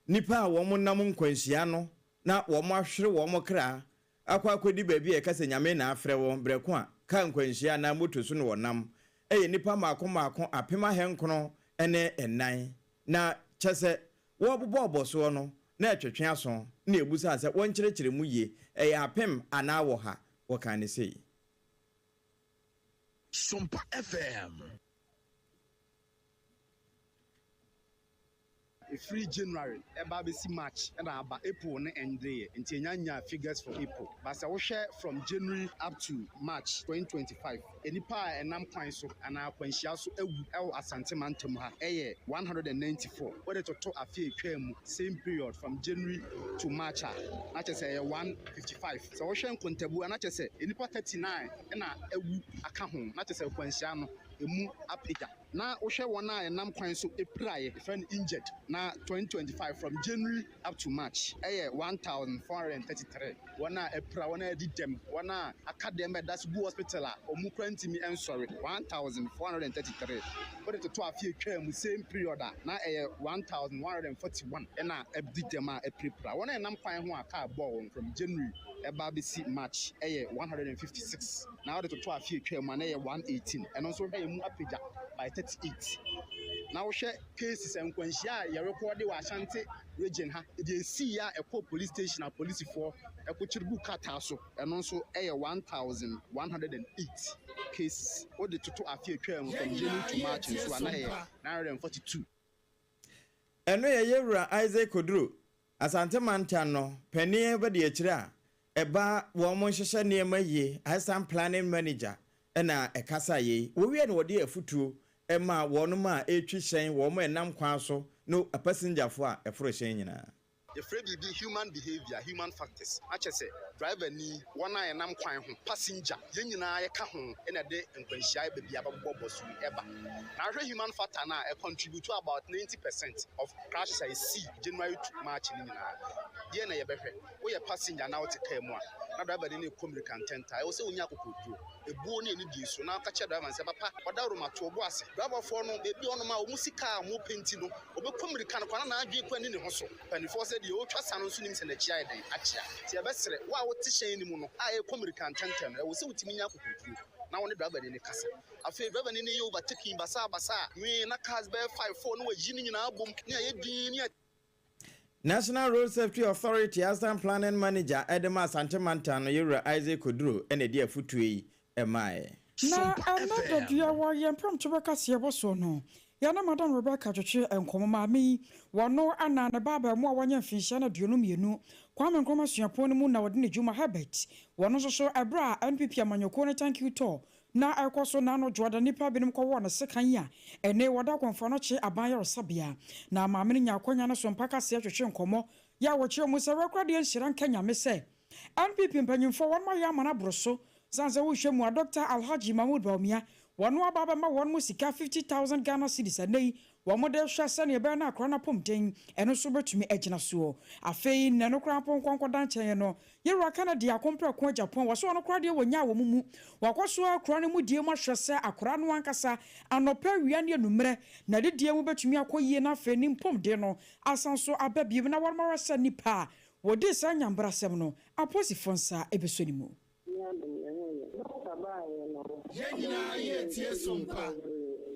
nnipa a wɔn nam nkwanhyia no na wɔn ahwere wɔn kra akɔ akɔdi baabi a yɛka sɛ Nyame na afrɛ wɔn berɛ ko a kaa nkwanhyia anaa moto so na wɔnam yɛ nnipa mmaako mmaako 9400. Na kyɛsɛ wɔrebobɔ ɔbɔsoɔ no na ɛtwetwe aso na yɛbusaa sɛ wɔnkyerɛkyerɛ mu yie, ɛyɛ apem anaa wɔha? Wɔkaa no sei. Sompa FM. Ɛfiri January ɛba abɛsi March ɛna aba April no ɛndeeɛ nti yɛnya nyaa figures for April but sɛ wohwɛ from January up to March 2025 nnipa a ɛnam kwan so anaa akwanhyia so awu ɛwɔ Asante mantam ha ɛyɛ 194 wode toto afe a ɛtwaa mu same period from January to March a na kyerɛ sɛ ɛyɛ 155 sɛ wohwɛ nkontabuo a na kyerɛ sɛ nnipa 39 na awu aka ho na kyerɛ sɛ akwanhyia no ɛmu apagya. Na wohwɛ wɔn a ɛnam kwan so piraeɛ, yɛfrɛ no injured, na 2025 from January up to March ɛyɛ 1,433. Wɔn a apira, wɔn a adi dɛm, wɔn a aka dɛm a ɛda so gu hospital a wɔn koraa ntumi nsɔre, 1,433. Wode toto afe a ɛtwaa mu same period a, na ɛyɛ 1,141 na adi dɛm a apirapira. Wɔn a ɛnam kwan ho a car bɔɔ wɔn from January ɛba abɛsi March ɛyɛ 156. Na wode toto afe a etwaa mu a na ɛyɛ 118, ɛno nso wohwɛ a emu apagya by 38. Na wohwɛ cases, nkwanhyia a yɛrekɔɔde wɔ Ashanti region ha, deɛ esii a ɛkɔɔ police station a polisifoɔ ɛkɔkyere guu krataa so, ɛno nso ɛyɛ 1,108 cases. Wode toto afe a etwaa mu from January to March nso a na ɛyɛ 942. Ɛno yɛ Yɛwura Isaac Oduro, Asante Mantam no panin abadiakyire a ɛba wɔn nhyehyɛ nneɛma yie, Assistant Planning Manager, na ɛkasaa yei. Wɔwiee no wɔde afutuo maa wɔnom a ɛretwi hyɛn, wɔn a ɛnam kwan so ne apasingyafo a ɛforo hyɛn nyinaa. Yɛfrɛ biribi human behaviour, human factors, na kyerɛ sɛ driver ni, wɔn a yɛnam kwan ho, passenger, yɛn nyinaa yɛka ho na ɛde nkwanhyia ba bi abɛbobɔbɔ so yi ba. Na wohwɛ human factor no a, ɛ contribute about 90 percent of crashes a ɛsii January to March no nyinaa. Deɛn na yɛbɛhwɛ? Woyɛ passenger anaa wote kaa mu a, na driver no rekɔ mmirika ntɛntɛm a, ɛwɔ sɛ wunya akokoduru, ebuo ne anidie so, na woka kyerɛ driver no sɛ, Papa, ɔdawuroma, to wo bo ase. Driverfoɔ no, baabi a wɔnom a wɔn sika a wɔpɛ nti no, wɔbɛkɔ mmirika no koraa na n'adwene koraa nni ne ho so. Mpanimfoɔ sɛ deɛ ɔretwa sa no nso nim sɛ n'akyi ayɛ dɛn? Akyea. Nti yɛbɛsrɛ, wo a wote hyɛn no mu no a ɛrekɔ mmirika ntɛntɛm no, ɛwɔ sɛ wotumi nya akokoduru na wo ne driver no kasa. Afei driver no yɛ overtaking basabasa a, nwee na cars bɛyɛ five, four na wayi ne nyinaa abom ne ayɛ dinn ne. National Road Safety Authority Assistant Planning Manager de ma Asante Mantam no, Yewura Isaac Oduro na ɛde afotuo yi maeɛ. Na ɛnnɛ da dua wɔ yɛn prɛmtoberɛ kaseɛbɔ soɔ no, yɛne Madam Rebecca twetwee nkɔmmɔ. Maame yi, wɔno na ne ba abaamua a wanya mfinhyia no 22, Kwame Nkrumah Suapɔn no mu na ɔde ne dwuma, Herbert, wɔno nso so ɛberɛ a NPP amanyɔkuo no Thank You Tour. na ɛrekɔ so na ano dwoada nnipa binom kɔwɔɔ no sekan a ɛnnɛ wɔda Kɔmfoanɔkye Aban Ayaresabea. Na maame no nyaa akwanya no so mpa kaseɛ twetwe nkɔmmɔ yɛ a wɔkyerɛ mu sɛ wɛkora deɛ nhyira nka Nyame sɛ NPP mpanyinfoɔ wɔnom ayɛ ama no aboro so sane sɛ wohwɛ mu a Dɔkta Alhaji Mahmood Bawumia wɔno aba abɛma wɔn mo sika 50,000 Ghana cedis ɛnnɛ yi wɔn de rehwɛ sɛdeɛ ɛbɛyɛ na akora no apɔmuden ɛno nso bɛtumi agyina soɔ. Afei na ɛno koraa mpo nkɔnkɔda nkyɛn no Yɛwura Kennedy Akompreko Agyapong wɔ so ɔno koraa deɛ wɔnyaa wɔn mu. Wakɔ so ara akura ne mudie mu ahwɛ sɛ akwadaa no ankasa anɔpa, awia ne anummerɛ n'adidie mu bɛtumi akɔ yie na afei ne mpɔmuden no asan so aba bio na wɔnom ahwɛ sɛ nnipa a wɔdii saa nyambrasɛm no apolisifoɔ nsa bɛsɔ ne mu. Nyame adom yɛn ho yɛ. Doctor baayɛ no. Yɛn nyinaa yɛ tie som pa.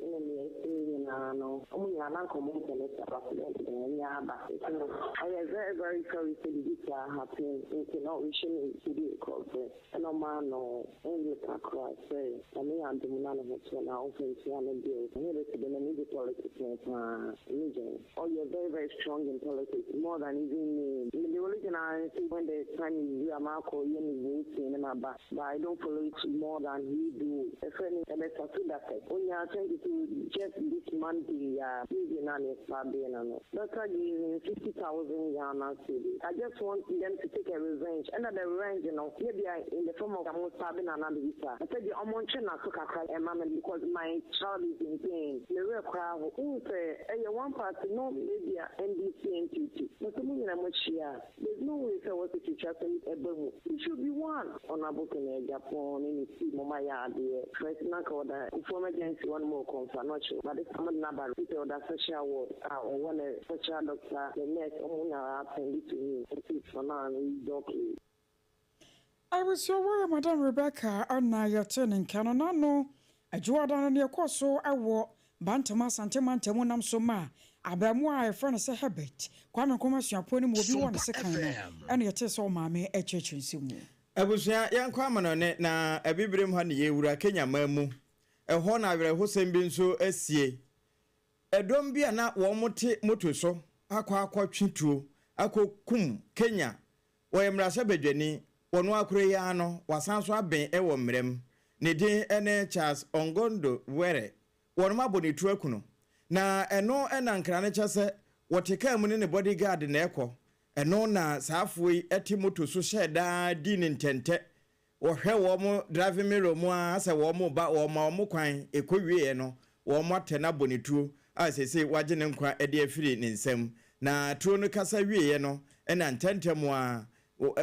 Ɛna nea ɛsii nyinaa no ɔmo nyinaa na nka ɔmo mpɛ ne saa but dɛn de anya aba nti no ɔyɛ very very sorry sɛ biribi saa happen nti na ɔrehyɛ me video recovery ɛna ɔmaa no envelope kakra sɛ Nyame yɛ adom na ne ho tɔ no a ɔmfa ntua ne bills. Herbert de n'ani gye politics ho paa ɛno gye. Ɔyɛ very very strong in politics more than even me. Me de religion ara nti when the time is due a makɔ yɛ me voting na maba but I don't follow it more than he do. Yɛfrɛ no Herbert Sasu Dafet. Onyaa 22 just this Monday a Tuesday no a na yɛfa bee no no. Doctor gave him 50,000 Ghana cedis. I just want them to take a revenge ɛna the revenge no nyɛ bia in the form of ɔmo stabbing anaa biribi saa. Ɛsɛ deɛ ɔmo ntwe n'aso kakra ɛma me because my child is in pain. Me werɛ koraa ho. Wohu sɛ ɛyɛ one party no ebia NDC NPP na sɛ mo nyinaa mo ahyia a there's no way sɛ wɔsɛ twitwa sɛm ɛba mu it should be one. Honourable Ken Agyapong ne ne team ɔmo ayɛ adeɛ first na nka ɔda Kufuor emergency hɔ nom wɔ Komfo Anokye but this time ɔmo de no aba nti ɔda special ward a ɔwɔ ne special doctor ne nurse ɔmo nyinaa attend to him nti for now no he's okay. Abusua wɔ Madam Rebecca na yɛtee ne nka no n'ano Adwoada no nea ɛkɔɔ so wɔ Bantama Asante mantam nam so maa abarimaa a yɛfrɛ no sɛ Herbert Kwame Nkrumah Suapɔn no mu obi wɔ ne sekan no na yɛtee sɛ ɔmaame kyerɛkyerɛ nsɛm mu. Abusua, yɛnkɔ amanɔne na Abibirem ha ne yɛwura Kenya man mu. Ɛhɔ na awerɛhosɛm bi nso asie. Ɛdɔm bi a na wɔte moto so akɔ akɔtwe tuo akɔkum Kenya Ɔyɛ mmarahyɛbadwani. Ɔno ara koro yi ara no, wasan nso aben wɔ mmara mu. Ne din ne Charles Ongondo Were. Wɔnom abɔ ne tuo aku no. Na ɛno na nkra no kyɛ sɛ wɔte kaa mu ne ne body guard na ɛkɔ. Ɛno na saa afoɔ yi te moto so hyɛɛ da dii ne ntɛntɛ. Wɔhwɛ wɔn driving mirror mu ara sɛ wɔn reba, wɔma wɔn kwan, ɛkɔwieɛ no, wɔn atɛ no abɔ ne tuo a seesei wɔagye ne nkwa de afiri ne nsam. Na tuo no kasa wieeɛ no, ɛna ntɛmntɛm ara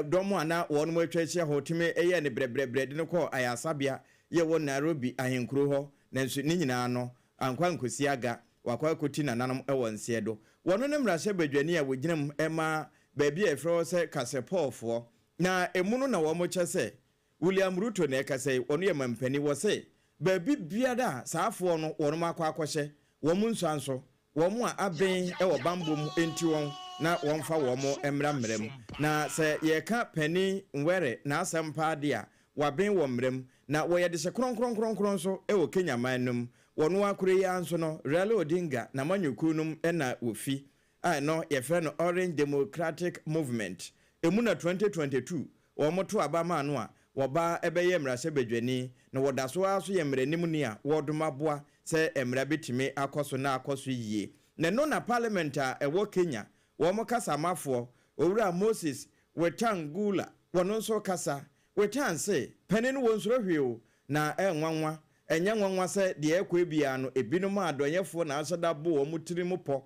dɔm a na wɔn atwa ahyia hɔ tumi yɛɛ no brɛbrɛbrɛ de no kɔɔ ayaresabea yɛ wɔ Nairobi ahenkuro hɔ, nanso ne nyinaa no, ankɔ ankɔsi aga, wakɔ akɔti nananom wɔ nseɛ do. Wɔno ne mmarahyɛbadwani a wɔgyina mu ma baabi a yɛfrɛ hɔ sɛ Kasepɔɔfoɔ. Na emu no na wɔkyɛ sɛ William Ruto na ɛkasa yi, ɔno yɛ mampanin, wɔse baabi biara a saa afoɔ no wɔnom akɔ akɔhyɛ, wɔn nsua nso, wɔn a aben wɔ banbɔ mu nti wɔn na wɔmfa wɔn mmra mmara mu. Na sɛ yɛreka Panin Nwere n'asɛm paa deɛ a, waben wɔ mmara mu, na wɔyɛ dehye kronkronkronkron nso wɔ Kenya man no mu. Wɔno ara koro yi ara nso no, Raila Odinga n'amanyɔkuo no mu na wɔfi. a ɛno yɛfrɛ no Orange Democratic Movement, ɛmu na 2022 wɔn too aba maa no a wɔba bɛyɛɛ mmarahyɛbadwani na wɔda so ara nso yɛ mmaranimni a wɔredom aboa sɛ mmara bɛtumi akɔ so na akɔ so yie. Na ɛno na Parliament a ɛwɔ Kenya wɔn kasamafoɔ, Owura Moses Wetangula, wɔno nso rekasa. Wetang se, Panin no wɔnsuro hwee o, na ɛnwanwa, ɛnyɛ nwanwa sɛ deɛ ɛrekɔ biara no ebinom a adɔnyɛfoɔ na ahyɛ da bo wɔn tiri mu pɔ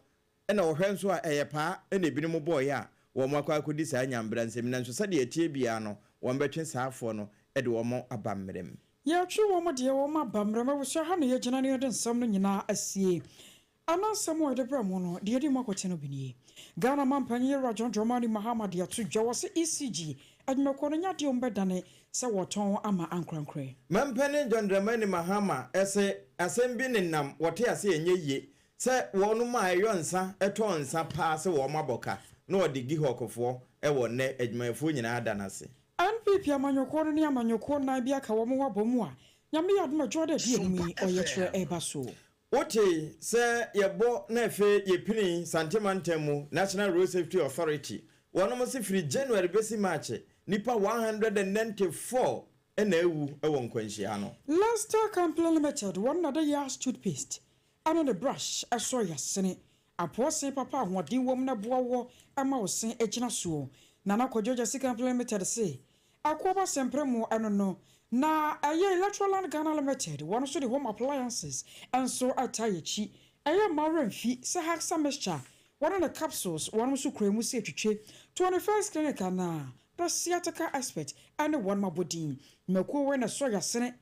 Ɛna wɔhwɛ nso a, ɛyɛ paa na ebinom bɔeɛ a wɔn akɔ akɔdi saa nyambra nsɛm yi, nanso sɛdeɛ ɛteɛ biara no, wɔbɛtwe saa afoɔ no de wɔn aba mmerɛ mu. Yɛtwe wɔn deɛ wɔn aba mmerɛ mu. Abusua, ha na yɛgyina na yɛde nsɛm no nyinaa asie. Ana nsɛm a yɛde brɛ mo no, deɛ yɛdi mu akɔte no bi nie. Ghana manpanyin Yewura John Dramani Mahama de ato dwa, wɔse ECG adwumakuo no nyɛ adeɛ a wɔbɛdane sɛ wɔtɔn ama ankorankorɛ. Manpanin John Dramani Mahama se asɛm bi nenam wɔte ase ɛnyɛ yie Sɛ wɔnom a ɛyɔ nsa tɔ nsa paa sɛ wɔn abɔ ka na wɔde Gihɔkfoɔ wɔ nnɛ adwumayɛfoɔ nyinaa da no ase. NPP amanyɔkuo no ne amanyɔkuo nnan bi aka wɔn ho abɔ mu a Nyame yɛ adom a dwoada adi anim yi ɔyɛkyerɛ reba so. Wotee sɛ yɛbɔ na afei yɛpini Sante mantam mu National Road Safety Authority wɔnom se firi January bɛsi March nnipa 194. na awu wɔ nkwanhyia no. Lester Company Limited wɔn na de Yas toothpaste ɛne ne brush ɛsɔ yasene. Apoɔ se papa ahoɔden wɔ mu na ɛboa woɔ ma wo se gyina soɔ. Nana Kwadwo Gyasi Company Limited se Akoaba Sɛmprɛ mu ɛno no na ɛyɛ Electroland Ghana Limited wɔn nso de home appliances nso taa yɛakyi. Ɛyɛ mma wo werɛ mfi sɛ Haxa Mixture wɔne ne capsules wɔn nso kura mu sɛ twitwe 21st Clinic anaa The Sciatica Expert ne wɔn abɔdin. Nnwumakuo wei na ɛsɔ yasene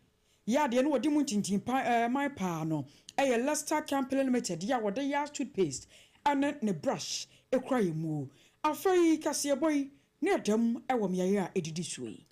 yɛ adeɛ na wɔde mu ntintin pa ɛɛ man paa no yɛ Lester Company Limited yi a wɔde Yas toothpaste ne ne brush kura yɛn mu. Afei kaseɛbɔ yi ne ɛda mu wɔ mmeaeɛ a ɛdidi soɔ yi.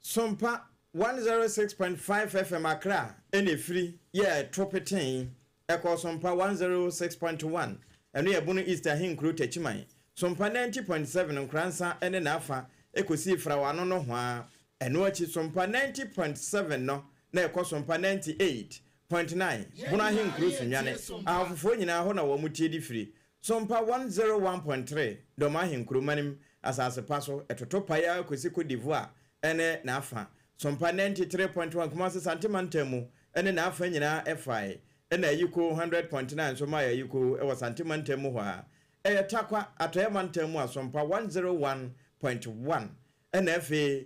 Sompa 106.5 FM Accra na ɛfiri yɛɛ to petee ɛkɔɔ Sompa 106.1 ɛno yɛ Bono East Ahenkuro Takyiman, Sompa 90.7 Nkoransa ne n'afa kɔsii Frawano nohoa. Ɛno akyi Sompa 90.7 no na ɛkɔ Sompa 98.9 Bono Ahenkuro Sunyani. Ahofofoɔ nyinaa hɔ na wɔn tie de firi. Sompa 101.3 Dɔm Ahenkuro Manim asase pa so ɛtoto pae ara kɔsi Cote d'Ivoire ne n'afa. Sompa 93.1 Kumasi Sante Mantam mu ne n'afa nyinaa ɛfae. Ɛna Ayikoo 100.9 nso mae Ayikoo wɔ Sante Mantam mu hɔ ara. Ɛyɛ Tarkwa, Atɔeɛ Mantam mu Asompa 101.1 ɛna afei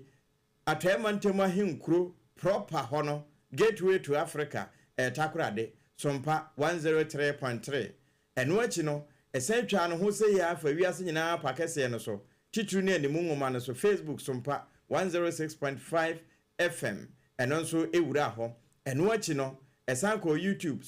Atɔeɛ Mantam ahenkuro prɔpa hɔ no, Gateway to Africa, ɛyɛ Takorade, Sompa 103.3. Ɛno akyi no, ɛsan twaa ne ho sei ara fa wiase nyinaa pa kɛseɛ no so, titiriw ne animu nwoma no so, Facebook Sompa 106.5 FM, ɛno nso wuraa hɔ. Ɛno akyi no, ɛsan kɔɔ YouTube.